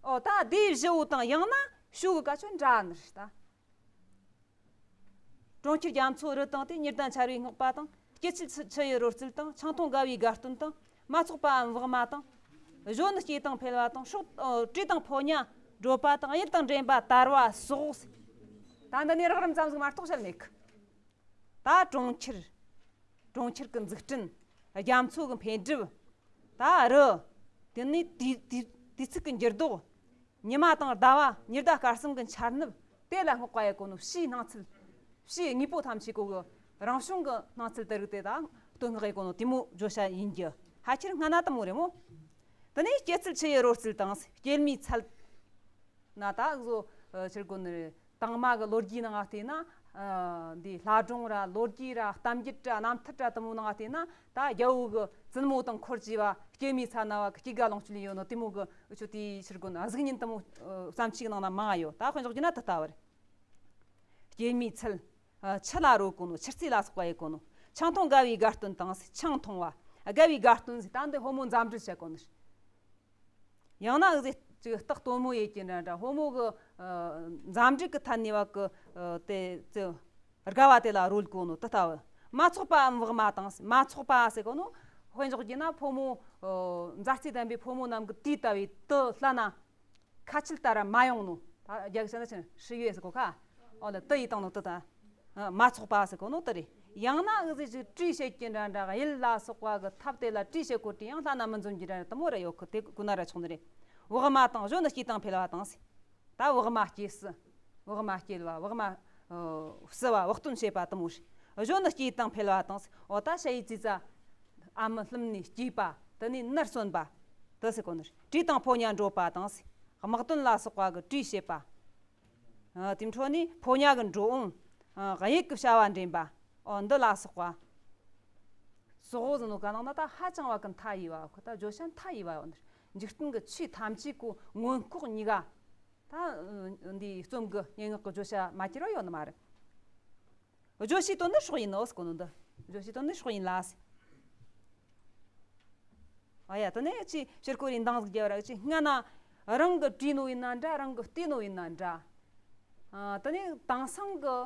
ཨོ་ད་སྡེ་བཞི་བོ་དང་ཡང་ན་ཤུགས་གི་བཀའ་ཆོས་འདྲ་ནི་རེད་ད། གྲོང་ཁྱེར་རྒྱ་མཚོ་རི་དང་དེ། ཉི་ཟླ་འཆར་བའི་སྔགས་པ་དང་། སྐྱེད་ཚལ་ཆུ་ཡི་རོལ་རྩེད་དང་། ཆང་འཐུང་དགའ་བའི་དགའ་སྟོན་དང་། མ་ཚོགས་པའམ་བག་མ་དང་། གཞོན་ནུ་སྐྱེས་དང་འཕེལ་བ་དང་། སྲོག་ཨོ་བྲེ་དང་ཕོ་ཉ་བགྲོད་པ་དང་། གཡུལ་དང་འདྲེན་པ་དར་བ་སོགས། ད་འདི་ནས་རགས་རིམ་ཙམ་ཟིག་མ་གཏོགས་བཤད་མེད་གི། ད་གྲོང་ཁྱེར། གྲོང་ཁྱེར་གྱི་འཛུགས་སྐྲུན། རྒྱ་མཚོ་གི་འཕེལ་འགྲིབ། ད་རི། དེ་ནས་དུས་དུས་དུས་ཚིགས་ཀྱི་འགྱུར་ལྡོག། ཉི་མ་དང་ཟླ་བ། ཉི་ཟླ་སྐར་གསུམ་གྱི་འཆར་ནུབ། དེ་ལ་བསྔགས་པ་ཡེ་གོ་ནོ་ཕྱིའི་སྣང་ཚུལ། ཕྱིའི་དངོས་པོ་ཐམས་ཅད་གོ་གི་རང་བྱུང་གི་སྣང་ཚུལ་དེ་རིགས་དེ་དག་བསྟོད་བསྔགས་ཡེ་གོ་ནོ་དེ་མོ་བརྗོད་བྱ་ཡིན་རྒྱུ། ཕལ་ཆེར་སྔ་ན་དེ་མོ་རེད་མོ། དེ་ནས་སྐྱེད་ཚལ་ཆུ་ཡི་རོལ་རྩེད་དང་། སྐྱེད་མོས་ཚལ། ན་ད་གཟོ་ཕྱིར་གོ་ནི་རེད། དང་མ་གི་ལོ་རྒྱུས་ནང་ང་བལྟས་ན་ ཨ། འདི་ལྷ་སྒྲུང་ར་ལོ་རྒྱུས་ར་གཏམ་རྒྱུད་ར་རྣམ་ཐར་ར་དེ་མོ་ནང་བལྟས་ན། ད་རྒྱལ་པོ་གི་བཙུན་མོ་དང་འཁོར་གྱིས་པ་སྐྱེད་མོས་ཚལ་ན་བ་གི་སྐྱེ་རྒ་ལོངས་སྤྱོད་ཡོད་ནོ་དེ་མོ་གི་འུ་ཆོ་དེའི་ཕྱིར་དགོན་གཟུགས་བརྙན་དེ་མོ་བརྩམས་ཆོས་ནང་ན་མང་ང་ཡོད། ད་དཔེ་འཇོག་རྒྱུ་ན་དེ་ལྟ་བུ་རེད། སྐྱེད་མོས་ཚལ། ཨ། ཆུ་ལ་རོལ་གོ་ནོ། ཆུ་རྩི་ལ་སོགས་པ་ཡེ་གོ་ནོ། ཆང་འཐུང་དགའ་བའི་དགའ་སྟོན་དང་། ཆང་འཐུང་བ། དགའ་བའི་དགའ་སྟོན་ཟེར། ད་འདི་ཕོ་མོ་འཛམ་འགྲུལ་བྱེད་གོ་ནི། ཡང་ན་འུ་ཟེ་ཅིག་རྟགས་དོན་མོ་ཡེ་གི་འདྲ་འདྲ། ཕོ་མོ་གི། ཨ། འཛམ་འགྲུལ་གི་ཐད་ནས་བ་གི། ཨ། དེ་ཅི་དགའ་བ་དེ་ལ་རོལ་གོ་ནོ་དེ་ལྟ་བུ། མ་ཚོགས་པའམ་བག་མ་དང་། མ་ཚོགས་པ་ཟེར་གོ་ནོ། དཔེ་འཇོག་རྒྱུ་ན་ཕོ་མོ། ཨ། མཛའ་བརྩེ་ལྡན་པའི་ཕོ་མོ་རྣམས་ཀྱི་དུས་ལྟ་བུའི་དུ་ལྷ་ན། ཁ་ཆུལ་ལྟར་མ་ཡོང་ནོ། ད་རྒྱ་གི་ཆ་ན་ཆི་ཧྲི་ཡོད་ཟེར་གོ་ཁ། ཨོ་ལ་དུ་ཡི་བཏང་ནོ་དུ་ད། ཨ། མ་ཚོགས་པ་ཟེར་གོ་ནོ་དུ་རེད། ཡང་ན་འུ་ཟེ་ཅིག་བཀྲུས་བྱེད་ཀྱི་འདྲ་འདྲ། གཡུལ་ལ་སོགས་པ་གི་ཐབས་དེ་ལ་བཀྲུས་བྱེད་གོ་དུས་ཡང་ལྷ་ན་མི་འཛོམས་ཀྱི་འདྲ་འདྲ་དེ་མོ་ར་ཡོད་གི། དེ་གོ་ན་ར་ཆོག་ནི་རེད། བག་མ་དང་། གཞོན་ནུ་སྐྱེས་དང་འཕེལ་བ་དང་ཟེར། ད་བག་མ་སྐྱེས་སི། བག་མ་སྐྱེས་པ། བག་མ། ཨ། བསུ་བ། བག་སྟོན་བྱེད་པ་དེ་མོ་རེད། གཞོན་ནུ་སྐྱེས་དང་འཕེལ་བ་དང་ཟེར། འོ་ད་ཞ་ཡི་ཙི་ཙ། ཨ་མའི་ལྷུམས་ནས་སྐྱེས་པ། དེ་ནས་ནར་སོན་པ། དེ་ཟེར་གོ་ནི་རེད། བྲོས་དང་ཕོ་ཉ་འགྲོགས་པ་དང་ཟེར། དམག་དོན་ལ་སོགས་པ་གི་བྲོས་བྱེད་པ། ཨ། དེ་འཕྲོ་ནས་ཕོ་ཉ་གི་འགྲོ་འོང་། ཨ། གཡུལ་གི་བྱ་བ་འདྲེན་པ། ཨོ་འདི་ལ་སོགས་པ། སོགས་ཟེར་ནོ་ག་ནང་ན་ད་ཧ་ཅང་བ་གི་མཐའ་ཡས་པ། ཁོ་ད་བརྗོད་བྱ་མཐའ་ཡས་པ་ཡོད་ནི་རེད། འཇིག་རྟེན་གི་ཆོས་ཐམས་ཅད་གོ་མངོན་ལྐོག་གཉིས་ཀ། ད་འདི་རྩོམ་གི་སྙན་ངག་གི་བརྗོད་བྱ་མ་གྱུར་བ་ཡོད་ནི་མ་རེད། བརྗོད་བྱའི་དོན་ནི་སྲོག་ཡིན་ནོ་ཟེར་གོ་ནོ་འདི། བརྗོད་བྱའི་དོན་ནི་སྲོག་ཡིན་ལ་ཟེར། ཨ་ཡ། དེ་ནས་ཅི་ཕྱིར་ཁོ་རེ་འདང་ཟིག་རྒྱབ་ར་ཅི། སྔ་ན་རང་གི་བྲིས་ནོ་ཡིན་ན་འདྲ། རང་གི་བལྟས་ནོ་ཡིན་ན་འདྲ། ཨ། དེ་ནས་དེང་སང་གི་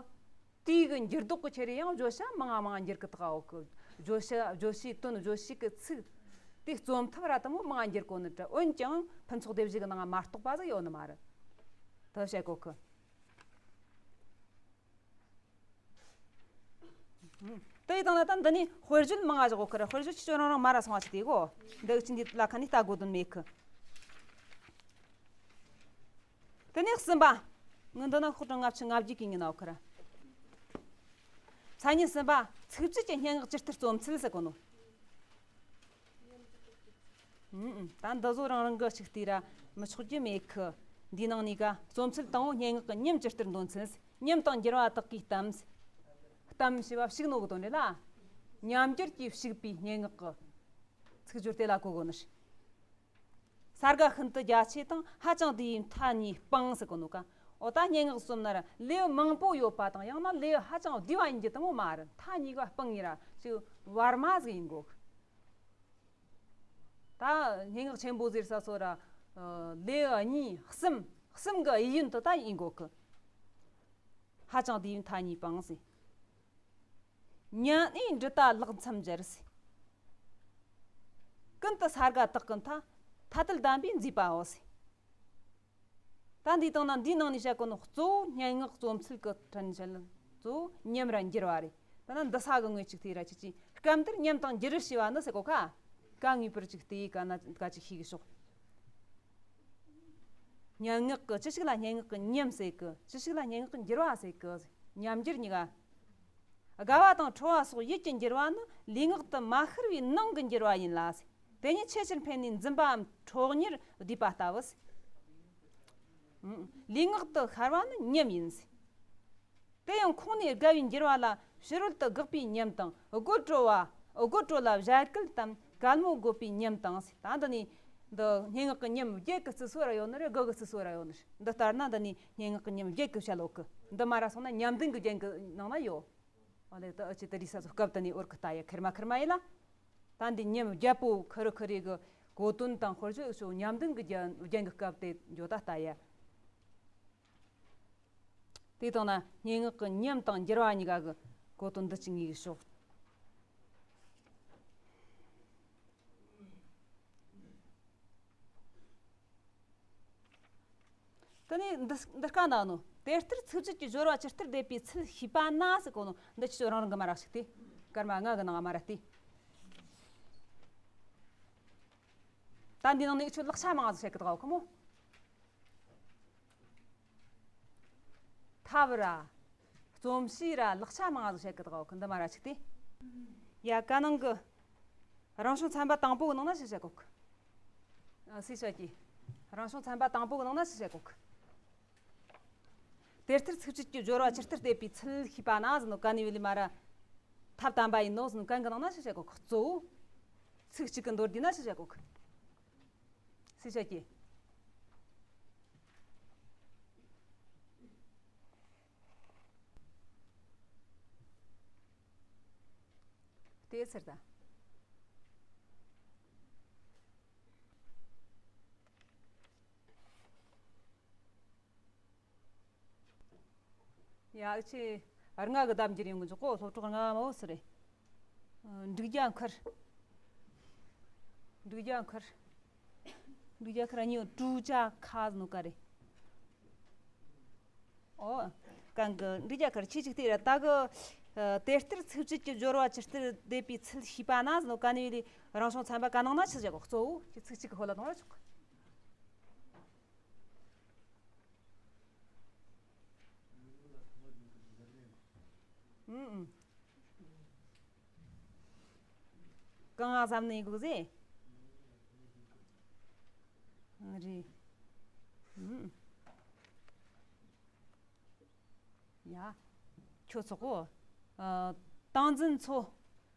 དུས་ཀྱི་འགྱུར་ལྡོག་གི་ཆེད་རེ་ཡང་བརྗོད་བྱ་མང་ང་མང་ང་འགྱུར་གི་ད་གོ་གི། བརྗོད་བྱ། བརྗོད་བྱའི་དོན། བརྗོད་བྱའི་གི་ཚིག་དེ་རྩོམ་ཐབས་ར་དེ་མོ་མང་ང་འགྱུར་གོ་ནི་འདྲ། འོན་ཀྱང་ཕུན་ཚོགས་སྡེ་བཞི་གི་ནང་ང་མ་གཏོགས་པ་ཟིག་ཡོད་ནི་མ་རེད། དེ་བཤད་གོ་གི། དེ་ཡི་སྟེང་ལ་ད་འདི་ནས་དཔེར་བརྗོད་མང་ང་བཞག་གོ་གི་ར། དཔེར་བརྗོད་ཁྱེད་ཆོ་རང་རང་མ་ར་སོང་བ་ཞིག་དེ་གོ། འདི་ཅི་འདི་ལ་ཁ་ནས་ལྟ་དགོས་དོན་མེད་གི། དེ་ནས་གསུམ་པ། ངི་འདི་ན་ཤོག་གྲངས་ལྔ་བཅུ་ང་བརྒྱད་གི་ཉིན་ནོ་ཁི་ར། མཚན་ཉིད་གསུམ་པ། ཚིགས་བཅད་ཀྱི་སྙན་ངག་ཇི་ལྟར་རྩོམ་ཚུལ་ཟེར་གོ་ནོ། ཨུམ་ཨུམ། ད་འདི་བཟོ་རང་རང་གི་ཅིག་བལྟས་ར་མི་ཆོག་རྒྱུ་མེད་གི། འདིའི་ནང་ནས་ཀ་རྩོམ་ཚུལ་དང་པོ་སྙན་ངག་གི་ཉམས་ཇི་ལྟར་འདོན་ཚུལ། ཉམས་དང་འགྱུར་བ་དག་གིས་གཏམས། གཏམས་ཞེས་པ་ཕྱུག་ནོ་གི་དོན་རེད་ལ། ཉམས་འགྱུར་གྱིས་ཕྱུག་པའི་སྙན་ངག་གི་ཚིག་སྦྱོར་དེ་ལ་གོ་དགོས་ནི་རེད། ས་དགའ་ཤིན་ཏུ་རྒྱ་ཆེ་དང་། ཧ་ཅང་བསྡུས་པའི་མཐའ་གཉིས་སྤངས་ཟེར་གོ་ནོ་ཀ། འོ་ད་སྙན་ངག་རྩོམ་ན་ར་ལེའུ་མང་པོ་ཡོད་པ་དང་། ཡང་ན་ལེའུ་ཧ་ཅང་བསྡུས་པ་ཡིན་རྒྱུ་དེ་མོ་མ་རེད། མཐའ་གཉིས་ཀ་སྤངས་ཡིན་ར་ཅིག་བར་མ་ཟིག་ཡིན་དགོས། ད་སྙན་ངག་ཆེན་པོ་ཟེར་ས་སོ་ར། ཨ། ལེའུ་གཉིས་གསུམ། གསུམ་གི་དབྱིན་དུ་ད་ཡིན་དགོས་གི། ཧ་ཅང་བསྡུས་པའི་མཐའ་གཉིས་སྤངས་ཟེར། མཉམ་གནས་འབྲི་ལྟ་ལེགས་མཚམས་སྦྱར་ཟེར། ཀུན་ཏུ་ས་དགའ་དག་གི་མཐའ། ཐ་དད་གདམས་པས་མཛེས་པའོ་ཟེར། ད་འདིའི་སྟེང་ན་འདིའི་ནང་ནས་བཤད་གོ་ནོ་གཙོ་བོ་སྙན་ངག་རྩོམ་ཚུལ་གི་ཕྲན་བཤད་ལ། གཙོ་བོ་ཉམས་ར་འགྱུར་བ་རེད། ད་ན་འདི་ས་གི་ངོས་གཅིག་དེ་ར་ཅི་ཅི་སྐབས་འདིར་ཉམས་དང་འགྱུར་རེ་ཞེས་པ་ནི་ཟེར་གོ་ཁ། ཀ་ངེས་པར་ཅིག་དེ་ཡི་ཀ་ན་ཀ་ཅིག་ཤེས་གི་ཤོག། སྙན་ངག་གི་ཅི་ཞིག་ལ་སྙན་ངག་གི་ཉམས་ཟེར་གི། ཅི་ཞིག་ལ་སྙན་ངག་གི་འགྱུར་བ་ཟེར་གི། ཉམས་འགྱུར་གཉིས་ཀ། དགའ་བ་དང་ཁྲོ་བ་སོགས་ཡིད་ཀྱི་འགྱུར་བ་ནི་ལུས་ངག་ཏུ་མ་ཤར་བའི་ནང་གི་འགྱུར་བ་ཡིན་ལ། དེ་ཉིད་ཆེས་ཆེར་འཕེལ་ནས་འཛུམ་པའམ་ཁྲོ་གཉེར་བསྡུས་པ་ལྟ་བུ། ལུས་ངག་ཏུ་ཤར་བ་ནི་ཉམས་ཡིན། དེ་ཡང་ཁོང་ནས་དགའ་བའི་འགྱུར་བ་ལ་ཕྱི་རོལ་དུ་དགག་པའི་ཉམས་དང་། དགོད་བྲོ་བ། དགོད་བྲོ་ལ་བཞད་གད་དམ་གད་མོ་དགོད་པའི་ཉམས་དང་། ད་འདི་ནི་འདི་སྙན་ངག་གི་ཉམས་བརྒྱད་ཀྱི་རྩི་སྲོལ་ར་ཡོད་ནི་རེད། དགུ་གི་རྩི་སྲོལ་ར་ཡོད་ནི་རེད། འདི་ལྟར་ན་འདི་ནི་སྙན་ངག་གི་ཉམས་བརྒྱད་ཀྱི་བཤད་ལོ་གི། འདི་མ་ར་སོང་ན་ཉམས་ལྡན་གྱི་རྒྱན་གྱི་ནང་ན་ཡོད། ཨོ་ལེ། ད་ཨ་ཅེ་ད་རི་ས་སོ་སྐབས་ད་ནི་འོར་གི་ལྟ་ཡ་ཁེར་མ་ཁེར་མ་ཡིན་ལ། ད་འདི་ཉམས་བརྒྱད་པོ་ཁ་རི་ཁ་རི་གི་གོ་དོན་དང་དཔེར་བརྗོད་ཤོ་ཉམས་ལྡན་གྱི་རྒྱན་རྒྱན་གྱི་སྐབས་དེ་འཇོ་ད་ལྟ་ཡ། དེ་དང་ན་སྙན་ངག་གི་ཉམས་དང་འགྱུར་བ་གཉིས་ཀ་གི་གོ་དོན་འདི་ཅི་ངེས་ཤོག། དེ་ནས་འདི་འདི་སྐད་གནང་ནོ། དེ་ལྟར་ཚིགས་བཅད་ཀྱི་སྦྱོར་བ་ཇི་ལྟར་བསྡེབས་པའི་ཚུལ་ཤེས་པ་ན་ཟེར་གོ་ནོ། འདི་ཁྱེད་ཆོ་རང་རང་གི་མ་རག་ཞིག་སྟེ། སྐར་མ་ལྔ་གི་ནང་མ་རག་སྟེ། ད་འདི་ནང་ནས་ཁྱོད་ལེགས་ཆ་མང་ཟིག་བཤད་གི་ད་གོ་མོ། ཐབས་ར། རྩོམ་གཤིས་ར་ལེགས་ཆ་མང་ཟིག་བཤད་གི་ད་གོ་གི། འདི་མ་ར་ཞིག་སྟེ། ཡ་ག་ནང་གི། རང་བྱུང་ཚན་པ་དང་པོ་གི་ནང་ན་ཞིག་བཤད་གོ་གི། ཨ། སུས་བཤད་ཀྱི། རང་བྱུང་ཚན་པ་དང་པོ་གི་ནང་ན་ཞིག་བཤད་གོ་གི། དེ་ལྟར་ཚིག་བཅད་ཀྱི་སྦྱོར་བ་ཇི་ལྟར་བསྟན་པའི་ཚུལ་ཤེས་པ་ན་ཟེར་ནོ། ག་ནི་བ་ལི་མ་ར་ཐབས་དམ་པ་ཡིན་ནོ་ཟེར་ནོ། གན་གི་ནང་ན་ཆི་བྱ་གོ་གི། གཙོ་བོ་ཚིག་གཅིག་གི་མདོར་བསྡུས་ན་ཆི་བྱ་གོ་གི། སུས་བཤད་ཀྱི། དེ་ཟེར་ད། ཡ། ཨ་ཆེ། ལྔ་གི་གདམ་རྒྱུ་ཡོང་གི་འཇོག་གོ། སློབ་གྲོགས་ལྔ་མ་བོ་སུ་རེད། ཨ། འབྲུག་རྒྱ་མཁར། འབྲུག་རྒྱ་མཁར། འབྲུག་རྒྱ་མཁར་གཉིས་པོ་ཀྲུ་ཅ་ཁ་ཟེར་ནོ་ག་རེད། ཨོ། གན་གི་འབྲུག་རྒྱ་མཁར་ཁྱེད་ཅིག་བལྟས་ར། ད་གི། ཨ། དེ་ལྟར་ཚིག་བཅད་ཀྱི་སྦྱོར་བ་ཇི་ལྟར་བསྟན་པའི་ཚུལ་ཤེས་པ་ན་ཟེར་ནོ། ག་ནི་བ་ལི་རང་བྱུང་ཚན་པ་ག་ནང་ན་ཆི་བྱ་གོ་གི། གཙོ་བོ་ཁྱེད་ཚིག་གཅིག་གི་ཧོ་ལ་གཏོང་ར་ཆོག་གི། ཨུ་ཨུ། གང་ང་བསམ་ནས་འགུག་ཟེ། ཨ་རེད། ཨུ། ཡ། ཁྱོད་ཚོགས་གོ། ཨ། སྟངས་འཛིན་ཚོ།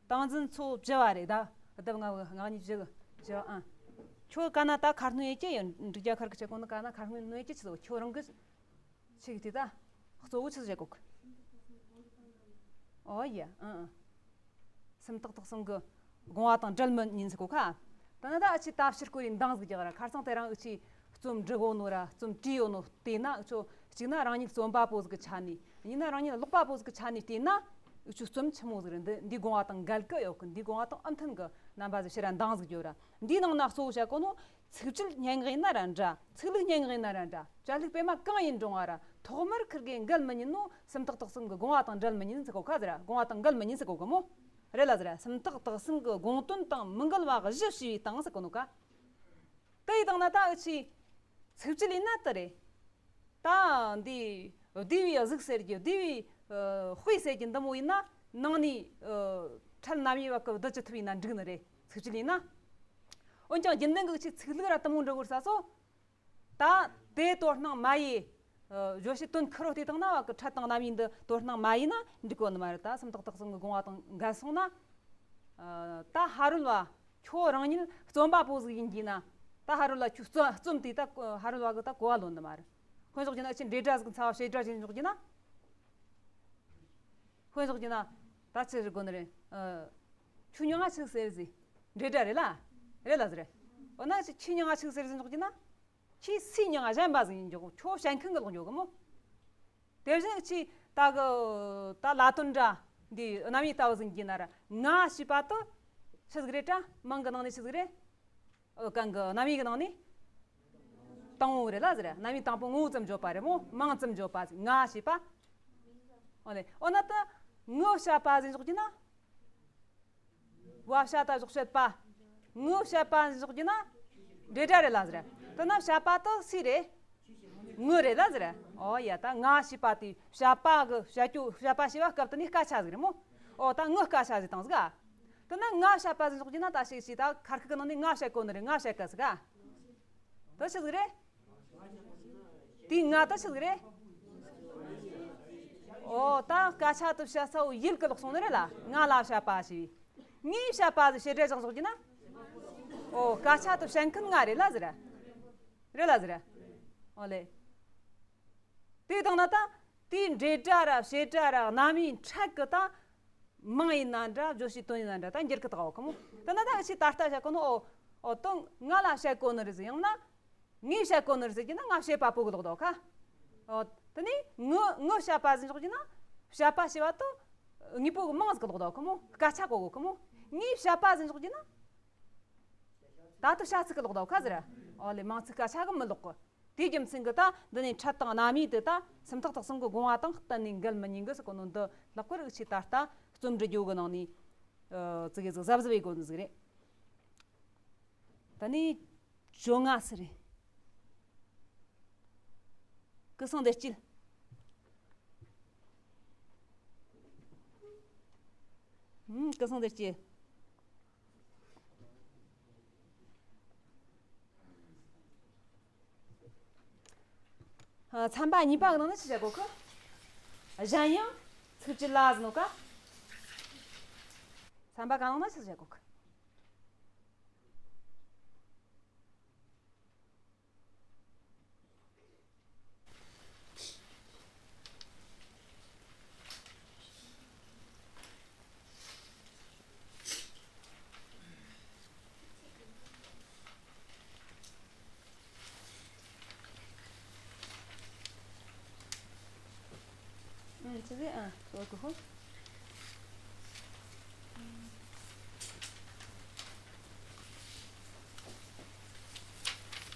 སྟངས་འཛིན་ཚོ་བཞི་བ་རེད་ད། ལྡབ་ལྔ་བ་ལྔ་གཉིས་བཞི་བཞི་བ། ཨ། ཁྱོད་ག་ན་ད་ཁ་སྣོན་ཡེ་ཀྱི་ཡོད། འབྲུག་རྒྱ་མཁར་གི་ཆེ་གོ་ནི་ག་ན་ཁ་སྣོན་ཡེ་ཀྱི་ཆི་ཟེར། ཁྱོད་རང་གི་ཆི་གི་དེ་ད་གཙོ་བོ་ཆི་ཟེར་གོ་གི། ཨོ་ཡ། ཨ་ཨ། སུམ་རྟགས་དག་གསུམ་གི་དགོངས་པ་དང་འབྲལ་མི་ཉན་ཟེར་གོ་ཁ། ད་ནི་ད་ཨ་ཆི་ད་ཕྱིར་སྐོར་ཡིན་འདང་ཟིག་རྒྱག་ར། ཁ་སང་དེ་རིང་ཨུ་ཆི་རྩོམ་འབྲི་གོ་ནོ་ར་རྩོམ་བྲིས་ཡོད་ནོ་བལྟས་ན། ཨུ་ཆོ་གཅིག་ན་རང་ཉིད་རྩོམ་པ་པོ་ཟིག་གི་ཆ་ནས། གཉིས་ན་རང་ཉིད་ཀློག་པ་པོ་ཟིག་གི་ཆ་ནས་བལྟས་ན། ཨུ་ཆོ་རྩོམ་ཆི་མོ་ཟིག་རེད། འདི་འདི་དགོངས་པ་དང་འགལ་གི་ཡོད་གི། འདི་དགོངས་པ་དང་ཨ་མཐུན་གི་རྣམ་པ་ཟིག་ཕྱིར་ར་འདང་ཟིག་རྒྱོབ་ར། འདིའི་ནང་ན་གཙོ་བོ་བཤད་གོ་ནོ། ཚིག་བཅད་སྙན་ངག་ཡིན་ན་ར་འདྲ། ཚིག་ལྷུག་སྙན་ངག་ཡིན་ན་ར་འདྲ། བཅད་ལྷུག་སྤེལ་མ་གང་ཡིན་རུང་བ་ར། ཐོག་མར་ཁིར་གེ་འགལ་མི་ཉན་ནོ། སུམ་རྟགས་དག་གསུམ་གི་དགོངས་པ་དང་འབྲལ་མི་ཉན་ཟེར་གོ་ཁ་ཟེར་ར། དགོངས་པ་དང་འགལ་མི་ཉན་ཟེར་གོ་གི་མོ། རེད་ལ་ཟེར་ར། སུམ་རྟགས་དག་གསུམ་གི་དགོངས་དོན་དང་མི་འགལ་བ་བཞི་ཞེས་པའི་སྟངས་ཟེར་གོ་ནོ་ཀ། དེ་ཡི་སྟེང་ན་ད་ཨུ་ཆི་ཚིག་བཅད་ཡིན་ན་དེ་རེད། ད་འདི་བསྡུས་པའི་གཟུགས་ཟེར་གི། བསྡུས་པའི་ཨ་དཔེ་ཟེར་གི་འདི་མོ་ཡིན་ན། ནང་ནས་ཨ་ཕྲད་རྣམ་དབྱེ་བ་གི་བསྡུ་ཅི་ཐུབ་ཡིན་ན་འགྲིག་ནི་རེད། ཚིག་བཅད་ཡིན་ན། འོན་ཀྱང་རྒྱུན་ལྡན་གི་ཨུ་ཆི་ཚིག་ལྷུག་ར་དེ་མོ་འབྲི་དགོས་ས་སོ། ད་དེ་དོ་སྣང་མ་ཡེ། ཨ་བརྗོད་བྱའི་དོན་ཁེར་རོ་དེ་དང་ན་བ་གི་ཕྲད་དང་རྣམ་དབྱེ་འདི་དོ་སྣང་མ་ཡེ་ན་འགྲིག་གོ་ནི་མ་རེད། ད་སུམ་རྟགས་དག་གསུམ་གི་དགོངས་པ་དང་འགལ་སོང་ན། ཨ་ད་ཕ་རོལ་བ་ཁྱོད་རང་ཉིད་རྩོམ་པ་པོ་ཟིག་ཡིན་གྱི་ན། ད་ཕ་རོལ་བ་ཁྱོད་རྩོམ་རྩོམ་དེ་ད་ཕ་རོལ་བ་གི་ད་གོ་བ་ལོན་ནི་མ་རེད། དཔེ་འཇོག་གྱི་ན་ཨུ་ཆི་འབྲེལ་སྒྲ་ཟིག་ཚ་བ་བྱེད་སྒྲ་ཞིག་འཇོག་གྱི་ན། དཔེ་འཇོག་གྱི་ན་ད་ཆི་ཟེར་དགོས་ནི་རེད། ཨ་ཁྱོད་མྱིང་ང་ཆི་ཟེར་ཟེར། འབྲེལ་སྒྲ་རེད་ལ། རེད་ལ་ཟེར། འོ་ན་ཁྱོད་མྱིང་ང་ཆི་ཟེར་ཟེར་འཇོག་གྱི་ན། ཁྱོད་སུའི་མྱིང་ང་གཞན་པ་ཟིག་ཡིན་འཇོག་ཁྱོད་བཤད་མཁན་གི་ལོག་འཇོག་གི་མོ། དེ་བཞིན་ཁྱོད་ད་གི་ད་ལ་དོན་འདྲ་འདི་རྣམ་དབྱེ་ལྟ་བུ་ཟིག་ཡིན་གྱི་ན་ར། ང་ཞེས་པ་དེ་ཆི་ཟིག་རེད་དྲ། མིང་གི་ནང་ནས་ཆི་ཟིག་རེད། ཨོ་གན་གི་རྣམ་དབྱེ་གི་ནང་ནས་དང་པོ་རེད་ལ་ཟེར། རྣམ་དབྱེ་དང་པོ་ངོ་བོ་ཙམ་བརྗོད་པ་རེད་མོ། མིང་ཙམ་བརྗོད་པ་ཟིག་ང་ཞེས་པ། ཨོ་ལེ། འོ་ན་ད་ངོ་བཤད་པ་ཟིག་འཇོག་གྱི་ན། བ་བྱ་ད་བཞག་བཤད་པ། ངོ་བཤད་པ་འཇོག་རྒྱུ་ན། འབྲེལ་སྒྲ་རེད་ལ་ཟེར། དེ་ན་བྱ་པ་དེ་སུ་རེད། ངོ་རེད་ལ་ཟེར། ཨོ་ཡ། ད་ང་ཞེས་པ་དེ་བྱ་པ་གི་བྱ་རྒྱུ་བྱ་པ་ཞེས་པ་སྐབས་དེ་ནས་སྐད་ཆ་ཟིག་རེད་མོ། ཨོ་ད་ངོ་སྐད་ཆ་ཟིག་བཏང་ཟིག་ཨ། དེ་ན་ང་བྱ་པ་ཟིག་འཇོག་རྒྱུ་ན་ད་ཞིག་ཞིག་ད་ཁར་ཁུག་གི་ནང་ནས་ང་བཤད་གོ་ནི་རེད། ང་བཤད་ག་ཟིག་ཨ། དེ་ཆི་ཟིག་རེད། དེའི་ང་ད་ཆི་ཟིག་རེད། ཨོ་ད་སྐད་ཆ་དེ་བཤད་ས་བོ་ཡུལ་གི་ལོག་སོང་ནི་རེད་ལ། ང་ལ་བཤད་པ་ཞེས། ངས་བཤད་པ་ཟེར་བྱེད་སྒྲ་བཞག་འཇོག་རྒྱུ་ན། ཨོ་སྐད་ཆ་དེ་བཤད་མཁན་ང་རེད་ལ་ཟེར། རེད་ལ་ཟེར། ཨོ་ལེ། དེ་དང་ན་ད་དེའི་འབྲེལ་སྒྲ་ར་བྱེད་སྒྲ་ར་རྣམ་དབྱེ་ཕྲད་གི་ད། མིང་ཡིན་ན་འདྲ། བརྗོད་བྱའི་དོན་ཡིན་ན་འདྲ། ད་འགྱུར་གི་ད་གོ་གི་མོ། དེ་ན་ད་ཨུ་ཆི་ད་ལྟ་བཤད་གོ་ནོ། ཨོ་ཨོ་དོན་ང་ལ་བཤད་གོ་ནི་རེད་ཟེར། ཡང་ན། ངས་བཤད་གོ་ནི་རེད་ཟེར་གྱི་ན་ང་བྱེད་པ་པོ་གི་ལོག་དོ་ཁ། ཨོ་དེ་ནས་ངོ་ངོ་བཤད་པ་ཟེར་འཇོག་གྱི་ན། བྱེད་པ་ཞེས་པ་དེ་དངོས་པོ་གི་མིང་ཟིག་གི་ལོག་དོ་ཁ་མོ། སྐད་ཆ་གོ་གོ་ཁ་མོ། ངས་བཤད་པ་ཟེར་འཇོག་གྱི་ན། ད་དེ་བྱ་ཚིག་གི་ལོག་དོ་ཁ་ཟེར། ཨོ་ལེ། མིང་ཚིག་སྐད་ཆ་གི་མི་ལོག་གི། དེའི་རྒྱུ་མཚན་གི་ད་འདི་ནས་ཕྲད་དང་རྣམ་དབྱེ་དེ་ད་སུམ་རྟགས་དག་གསུམ་གི་དགོངས་པ་དང་གཏན་ནས་འགལ་མི་ཉན་གི་ཟེར་གོ་ནོ་འདི་ལྷག་པར་ཨུ་ཆི་ད་ལྟ་རྩོམ་འབྲི་རྒྱུ་གི་ནང་ནས་ཨ་ཙི་གེ་ཟིག་གཟབ་གཟབ་ཡེད་དགོས་ནི་ཟིག་རེད། ད་ནི་བཅོ་ལྔ་ཟེར་རེད། སྐུ་གསུང་བདེ་སྐྱིད། ཧུམ། སྐུ་གསུང་བདེ་སྐྱིད། ཚན་པ་གཉིས་པ་གི་ནང་ནས་ཆི་བྱེད་གོ་གི། གཞན་ཡང་ཚིགས་བཅད་ལ་ཟེར་ནོ་ཀ། ཚན་པ་གང་ནང་ན་ཆི་བྱེད་གོ་གི། ཨང་ཅི་ཟེར་ཨ་ཨོ་ཀོ་ཧོ།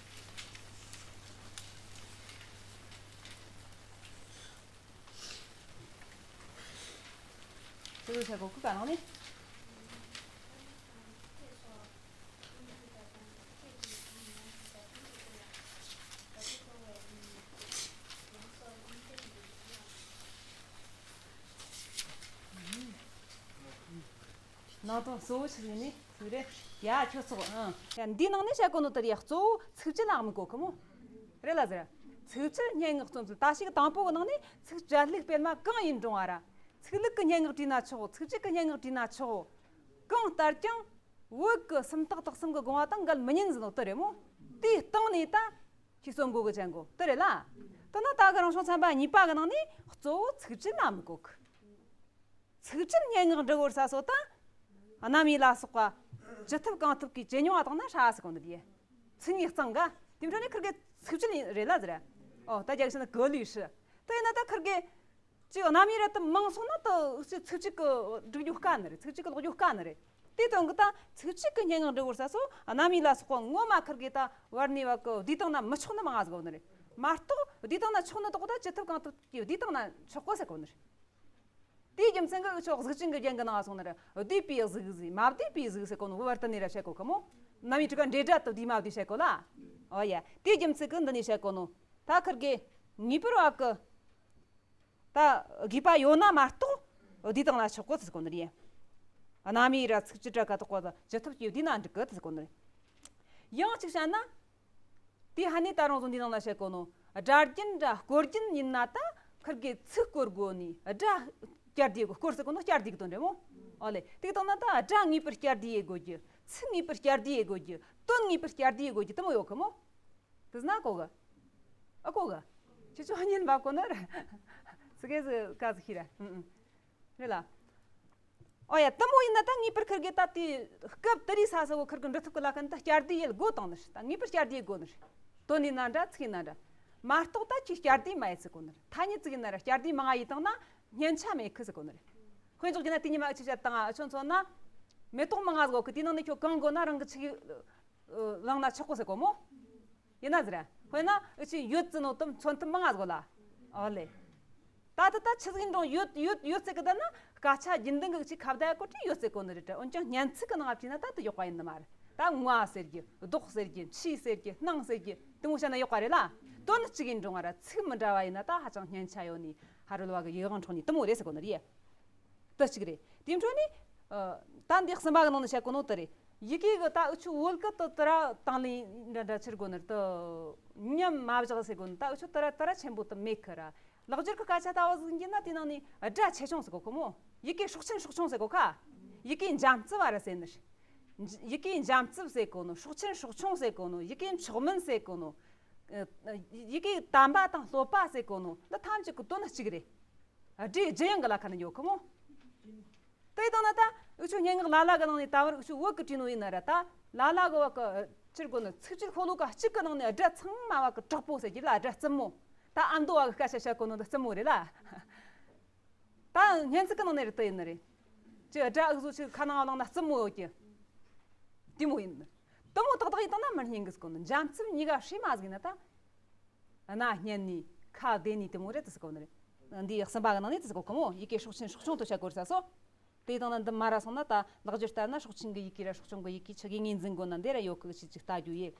ཅི་ཟེར་གོ་གི་ག་ནང་ནས། ནང་དོན་གཙོ་བོ་ཆི་ཟིག་ནི་ཟིག་རེད། ཡ་ཁྱོད་ཚོགས་ཨང་། ཡ་འདིའི་ནང་ནས་བཤད་གོ་ནོ་དེ་རེད། གཙོ་བོ་ཚིགས་བཅད་ལ་དམིགས་གོ་གི་མོ། རེད་ལ་ཟེར། ཚིགས་བཅད་སྙན་ངག་རྩོམ་ཚུལ་ད་ཞིག་དང་པོ་གི་ནང་ནས་ཚིགས་བཅད་ལྷུག་སྤེལ་མ་གང་ཡིན་རུང་བ་ར། ཚིག་ལྷུག་གི་སྙན་ངག་བྲིས་ན་ཆོག་ཚིགས་བཅད་ཀྱི་སྙན་ངག་བྲིས་ན་ཆོག་གང་ལྟར་ཀྱང་བོད་ཀྱི་སུམ་རྟགས་དག་གསུམ་གྱི་དགོངས་པ་དང་འགལ་མི་ཉན་ཟེར་ནོ་དེ་རེད་མོ། དེའི་སྟེང་ནས་ད་ཁྱེད་རྩོམ་གོ་གི་ཅན་གོ་དེ་རེད་ལ། དེ་ན་ད་གི་རང་བྱུང་ཚན་པ་གཉིས་པ་གི་ནང་ནས་གཙོ་བོ་ཚིགས་བཅད་ལ་དམིགས་གོ་གི། ཚིགས་བཅད་སྙན་ངག་འབྲི་དགོས་ས་སོ་ད། གནའ་མི་ལ་སོགས་པ་ཅི་ཐུབ་གང་ཐུབ་ཀྱིས་ཇེ་ཉུང་བ་བཏང་ན་ཧྲ་ཟེར་གོ་ནི་དེ། ཚིག་ངའི་གཙང་ག་དེ་འཕྲོ་ནས་ཁིར་གི་ཚིགས་བཅད་རེད་ལ་ཟེར། ཨོ་ད་རྒྱག་ཤེས་ན་གོ་ལུས་ཧྲི། དེ་ཡིན་ན་ད་ཁིར་གི་ཅིག་གནའ་མི་ར་དུ་མང་སོང་ན་དུ་ཚིགས་བཅད་ཀྱི་སྒྲིག་རྒྱུ་དཀའ་ནི་རེད། ཚིགས་བཅད་ཀྱི་ཀློག་རྒྱུ་དཀའ་ནི་རེད། དེ་དོན་གི་ད་ཚིགས་བཅད་ཀྱི་སྙན་ངག་འབྲི་དགོས་ས་སོ་གནའ་མི་ལ་སོགས་པ་ངོ་མ་ཁིར་གི་ད་བར་ནས་བ་གི་བསྡུས་བཏང་ན་མི་ཆོག་ནི་མང་ང་ཟིག་གོ་ནི་རེད། མ་གཏོགས་བསྡུས་བཏང་ན་ཆོག་ནི་དོག་ད་ཅི་ཐུབ་གང་ཐུབ་ཀྱིས་བསྡུས་བཏང་ན་ཆོག་གོ་ཟེར་གོ་ནི་རེད། དེའི་རྒྱུ་མཚན་གྱིས་འུ་ཆོ་གཟུགས་ཅན་གྱི་རྒྱན་གྱི་ནང་སོང་ན་ར་བསྡུས་པའི་གཟུགས་ཟེར་མ་བསྡུས་པའི་གཟུགས་ཟེར་གོ་ནོ་བོད་བར་དུ་ནས་ར་བཤད་གོ་གི་མོ། གནའ་མིའི་ཕྲུ་གུ་འབྲེལ་སྒྲ་དུ་བསྡུས་མ་བསྡུས་བཤད་གོ་ལ། ཨོ་ཡ། དེའི་རྒྱུ་མཚན་གྱིས་འདི་ནས་བཤད་གོ་ནོ། ད་ཁིར་གི་ངེས་པར་བ་གི་ད་དགོས་པ་ཡོད་ན་མ་གཏོགས་བསྡུས་བཏང་ན་ཆོག་གོ་ཟེར་གོ་ནི་རེད། གནའ་མིའི་ར་ཚིགས་བཅད་ར་ཀ་དོག་པ་ཅི་ཐུབ་ཀྱིས་བསྡུས་ན་འགྲིག་གི་ཟེར་གོ་ནི་རེད། ཡང་གཅིག་བཤད་ན། དེ་ཧ་ནི་ད་རུང་བཟོ་འདི་ནང་ལ་བཤད་གོ་ནོ། སྒྲ་རྒྱན་ར་སྐོར་རྒྱན་ཡིན་ན་ད་ཁིར་གི་ཚིག་སྐོར་དགོས་ནི་སྒྲ་བསྐྱར་ཟློས་དགོས། སྐོར་ཟེར་གོ་ནོ་བསྐྱར་ཟློས་གི་དོན་རེད་མོ། ཨོ་ལེ། དེ་གི་དོན་ན་ད་སྒྲ་ངེས་པར་བསྐྱར་ཟློས་ཡེ་དགོས་རྒྱུ། ཚིག་ངེས་པར་བསྐྱར་ཟློས་ཡེ་དགོས་རྒྱུ། དོན་ངེས་པར་བསྐྱར་ཟློས་ཡེ་དགོས་རྒྱུ་དེ་མོ་ཡོད་གི་མོ། དེ་ཟེར་ན་གོ་གི། ཨ་གོ་གི། ཁྱེད་ཚོ་ཉན་པ་གོ་ནི་རེད། ཙི་གེ་ཟིག་ཀ་ཟིག་ཤི་ར། ཨུ་ཨུ། རེད་ལ། ཨོ་ཡ། དེ་མོ་ཡིན་ན་ད་ངེས་པར་ཁིར་གི་ད་དེ་སྐབས་དེ་རིང་ས་ས་བོ་ཁིར་གི་འབྲི་ཐུབ་གི་ལ་ཁན་ད་བསྐྱར་ཟློས་ཡེ་དགོས་དང་ནི་ད་ངེས་པར་བསྐྱར་ཟློས་དགོས་ནི། དོན་ཡིན་ན་འདྲ་ཚིག་ཡིན་ན་འདྲ། མ་གཏོགས་ད་ཁྱེད་བསྐྱར་ཟློས་མ་ཡེ་ཟེར་གོ་ནི། ཐ་སྙད་ཅིག་ཡིན་ན་ར་བསྐྱར་ཟློས་མང་ང་ཡེ་བཏང་ན་སྙན་ཆ་མེད་གི་ཟེར་གོ་ནི། དཔེ་འཇོག་རྒྱུ་ན་དེ་ཉི་མ་ཨུ་ཆོས་བཤད་དང་ཨུ་ཆོས་མཚོན་ན། མེ་ཏོག་མང་ང་ཟིག་གི་དེའི་ནང་ནས་ཁྱོད་གང་དགོས་ན་རང་གི་ཆི་གི་བླངས་ན་ཆོག་གོ་ཟེར་གོ་མོ། ཡིན་ན་ཟེར། དཔེར་ན་ཨུ་ཆོས་ཡོད་ཟེར་ནོ་དེ་མཚོན་ཐུབ་མང་ང་ཟིག་གོ་ལ། ཨོ་ལེ། ད་ལྟ་ད་ཆི་ཟིག་ཡིན་རུང་ཡོད་ཡོད་ཡོད་ཟེར་གི་ད་ན་སྐད་ཆ་རྒྱུན་ལྡན་གི་ཅིག་ཁ་བརྡ་གོ་དུས་ཡོད་ཟེར་གོ་ནི་རེད་དྲ། འོན་ཀྱང་སྙན་ཚིག་གི་ནང་ང་བྲིས་ན་ད་དེ་ཡོག་པ་ཡིན་ནི་མ་རེད། ད་ང་ཟེར་རྒྱུ་རྡོག་ཟེར་རྒྱུ་མཆི་ཟེར་རྒྱུ་སྣང་ཟེར་རྒྱུ་དེ་མོ་བཤད་ན་ཡོག་པ་རེད་ལ། དོན་གཅིག་ཡིན་རུང་ང་ར་ཚིག་མི་འདྲ་བ་ཡིན་ན་ད་ཧ་ཅང་སྙན་ཆ་ཡོད་ནི་ཕ་རོལ་བ་གི་ཡིད་དབང་འཕྲོག་ནི་དེ་མོ་རེད་ཟེར་གོ་ནི་རེད། དེ་གཅིག་རེད། དེའི་འཕྲོ་ནས། ཨ། ད་འདི་གསུམ་པ་གི་ནང་ནས་བཤད་གོ་ནོ་དེ་རེད། ཡི་གེ་གི་ད་འུ་ཆོ་བོད་གི་དེ་དེ་ར་དང་ལེན་འདྲ་འདྲ་ཕྱིར་གོ་ནི་དེ་མཉམ་མ་བཞག་ཟེར་གོ་ནི་ད་འུ་ཆོ་དེ་ར་དེ་ར་ཆེན་པོ་དེ་མེད་གི་ར། ལེགས་སྦྱར་གི་སྐད་ཆ་ལྟ་བུ་ཟིག་ཡིན་ན་དེ་ནང་ནས་སྒྲ་ཆེ་ཆུང་ཟེར་གོ་གི་མོ། ཡི་གེ་སྲོག་ཆེན་སྲོག་ཆུང་ཟེར་གོ་ཁ། ཡི་གེ་འཇམ་རྩུབ་བ་ར་ཟེར་ནི། ཡི་གེ་འཇམ་རྩུབ་ཟེར་གོ་ནོ། སྲོག་ཆེན་སྲོག་ཆུང་ཟེར་གོ་ནོ། ཡི་གེ་མཆོག་དམན་ཟེར་གོ་ནོ། ཨ། ཡི་གེ་དམ་པ་དང་སློབ་པ་ཟེར་གོ་ནོ་འདི་ཐམས་ཅད་ཀྱི་དོན་གཅིག་རེད། སྒྲའི་ལྗི་ཡང་གི་ལ་ཁ་ནས་ཡོད་གི་མོ། དེ་ཡིན་དང་ན་ད་འུ་ཆོ་སྙན་ངག་ལ་ལ་གི་ནང་ནས་ད་བར་འུ་ཆོ་བོད་གི་བྲིས་ནོ་ཡིན་ན་ར་ད་ལ་ལ་གི་བ་གི་ཕྱིར་གོ་ནི་ཚིགས་བཅད་ཤོ་ལོ་ཀ་གཅིག་གི་ནང་ནས་སྒྲ་ཚང་མ་བ་གི་དྲག་པོ་ཟེར་གྱི་ལ་སྒྲ་རྩུབ་མོ། ད་ཨ་མདོ་བ་གི་སྐད་ཆ་བཤད་གོ་ནོ་འདི་རྩུབ་མོ་རེད་ལ། ད་སྙན་ཚིག་གི་ནང་ནས་ར་དེ་ཡིན་ནི་རེད། ཅི་སྒྲ་འུ་ཟོ་ཆི་ཁ་ནང་བ་ལངས་ན་རྩུབ་མོ་ཡོད་ཀྱི། དེ་མོ་ཡིན་ནི། དེ་མོ་ཏག་ཏག་ཡིན་དང་ན་མི་སྙན་གི་ཟེར་གོ་ནི། འཇམ་རྩུབ་གཉིས་ཀ་ཧྲིལ་མ་ཟིག་ཡིན་ན་ད། སྣ་སྙན་ནི་ཁ་བདེ་ནི་དེ་མོ་རེད་དེ་ཟེར་གོ་ནི་རེད། འདི་གསུམ་པ་གི་ནང་ནས་དེ་ཟེར་གོ་གི་མོ། ཡི་གེ་སྲོག་ཆེན་སྲོག་ཆུང་དུ་བཤད་དགོས་ས་སོ། དེ་དང་ན་འདི་མ་ར་སོང་ན་ད་ལེགས་སྦྱར་ལྟར་ན་སྲོག་ཆེན་གི་ཡི་གེ་ར་སྲོག་ཆུང་གི་ཡི་གེ་ཆི་གི་ངོས་འཛིན་དགོས་ན་འདི་ར་ཡོད་གི་ཅིག་ཅིག་ལྟ་རྒྱུ་ཡེ།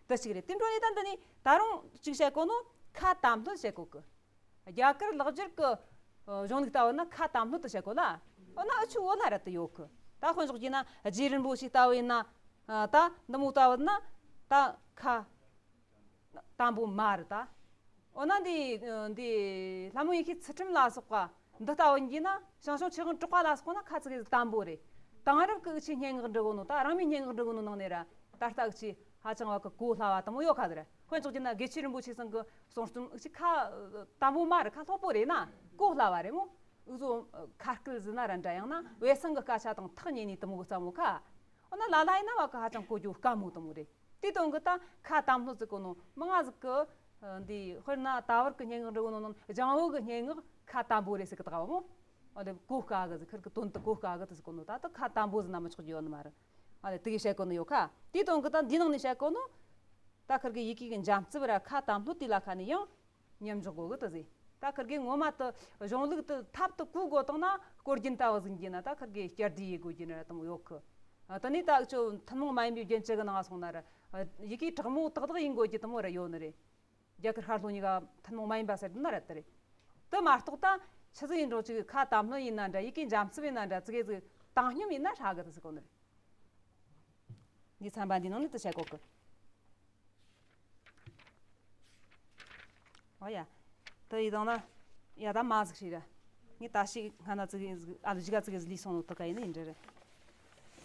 དེ་ཅིག་རེད། དེ་འཕྲོ་ནས་ད་འདི་ནས་ད་རུང་ཅིག་བཤད་གོ་ནོ་ཁ་དམ་ལྷོད་བཤད་གོ་གི། རྒྱ་གར་ལེགས་སྦྱར་གི་གཞུང་ལུགས་ལྟ་བུ་ན་ཁ་དམ་ལྷོད་དུ་བཤད་གོ་ལ། འོ་ན་འུ་ཆོ་བོད་ལ་ར་དེ་ཡོད་གི། ད་དཔེ་འཇོག་རྒྱུ་ན་རྗེ་རིན་པོ་ཆེ་ལྟ་བུ་ཡིན་ན། ད་འདི་མོ་ལྟ་བུ་ན་ད་ཁ་དམ་པོ་མ་རེད་ད། འོ་ན་འདི་འདི་ལྷ་མོ་ཡེ་ཤེས་ཚུལ་ཁྲིམས་ལ་སོགས་པ་འདི་ལྟ་བུ་ཡིན་ན། ཞང་ཞུང་ཆོས་དབང་གྲགས་པ་ལ་སོགས་ན་ཁ་ཙི་གེ་དམ་པོ་རེད། དེང་རབས་ཀྱི་འུ་ཆོས་སྙན་ངག་འབྲི་གོ་ནོ། ད་རང་མོས་སྙན་ངག་འབྲི་གོ་ནོ་ནང་ནས་ར། ད་ལྟ་འུ་ཆོས་ཧ་ཅང་བ་གི་གོ་སླ་བ་དེ་མོ་ཡོད་ཁ་ཟེར། དཔེ་འཇོག་རྒྱུ་ན་དགེ་ཆོས་རིན་པོ་ཆེ་ཚང་གི་གསུང་རྩོམ་འུ་ཆོས་ཁ་དམ་པོ་མ་རེད། ཁ་སློབ་པོ་རེད་ན་གོ་སླ་བ་རེད་མོ། འུ་ཚོ་ཁ་སྐད་ཟེར་ན་ར་འདྲ། ཡང་ན་བའི་སང་གི་སྐད་ཆ་དང་ཐག་ཉེ་ནི་དེ་མོ་གི་རྩ་མོ་ཁ། འོ་ན་ལ་ལ་ཡིན་ན་བ་གི་ཧ་ཅང་གོ་རྒྱུ་དཀའ་མོ་དེ་མོ་རེད། དེ་དོན་གི་ད་ཁ་དམ་ལྷོད་ཟེར་གོ་ནོ་མི་ང་ཟིག་གི་འདི་དཔེར་ན་ད་བར་གི་སྙན་ངག་འབྲི་གོ་ནོ་ནང་ལྗང་བུ་གི་སྙན་ངག་ཁ་དམ་པོ་རེད་ཟེར་གི་ད་ག་བ་མོ། ཨ་ལེ་གོ་དཀའ་གི་ཟིག་ཁིར་གི་དོན་དེ་གོ་དཀའ་གི་དེ་ཟེར་གོ་ནོ། ད་ད་ཁ་དམ་པོ་ཟེར་ན་མི་ཆོག་རྒྱུ་ཡོད་ནི་མ་རེད། ཨ་ལེ་དེ་གི་བཤད་གོ་ནི་ཡོད་ཁ། དེ་དོན་གི་ད་འདི་ནང་ནས་བཤད་གོ་ནོ། ད་ཁིར་གི་ཡི་གེ་གི་འཇམ་རྩུབ་ར་ཁ་དམ་ལྷོད་དེ་ལ་ཁ་ནས་ཡང་མཉམ་འཇོག་དགོས་གི་དེ་ཟེར། ད་ཁིར་གི་ངོ་མ་དེ་གཞུང་ལུགས་དེ་ཐབས་དེ་གོ་དགོས་བཏང་ན་སྐོར་རྒྱུན་ལྟ་བུ་ཟིག་གྱིས་ན་ད་ཁིར་གི་བསྐྱར་ཟློས་ཡེད་དགོས་རྒྱུ་ནི་ར་དེ་མོ་ཡོད་གི། ཨ་དེ་ནས་ད་འུ་ཆོ་ཐུན་མོང་མ་ཡིན་པའི་རྒྱན་ཅི་གི་ནང་སོང་ན་ར། ཡི་གེ་དྲག་མོ་ཏག་ཏག་ཡིན་དགོས་རྒྱུ་དེ་མོ་ར་ཡོད་ནི་རེད། རྒྱ་གར་ཤར་ལྷོ་གཉིས་ཀ་ཐུན་མོང་མ་ཡིན་པ་ཟེར་ན་ར་དེ་རེད། དེ་མ་གཏོགས་ད་ཆི་ཟིག་ཡིན་རུང་ཅིག་ཁ་དམ་ལྷོད་ཡིན་ན་འདྲ། ཡི་གེ་འཇམ་རྩུབ་ཡིན་ན་འདྲ། ཙི་གེ་ཟིག་བཏང་སྙོམས་ཡིན་ན་ཧྲ་གི་དེ་ཟེར་གོ་ནི་རེད། འདི་ཚན་པ་འདི་ནང་ནས་དེ་བཤད་གོ་གི། ཨོ་ཡ། དེ་ཡི་དང་ན་ཡ་ད་མ་ཟིག་ཞིག་ར། ངས་ད་ཞིག་སྔ་ན་ཙི་གེ་ཟིག་ཨ་ལུ་ཅི་ག་ཙི་གེ་ཟིག་ལུས་སོང་ནོ་དེ་ག་ཡིན་ནི་ཡིན་འདྲ་རེད།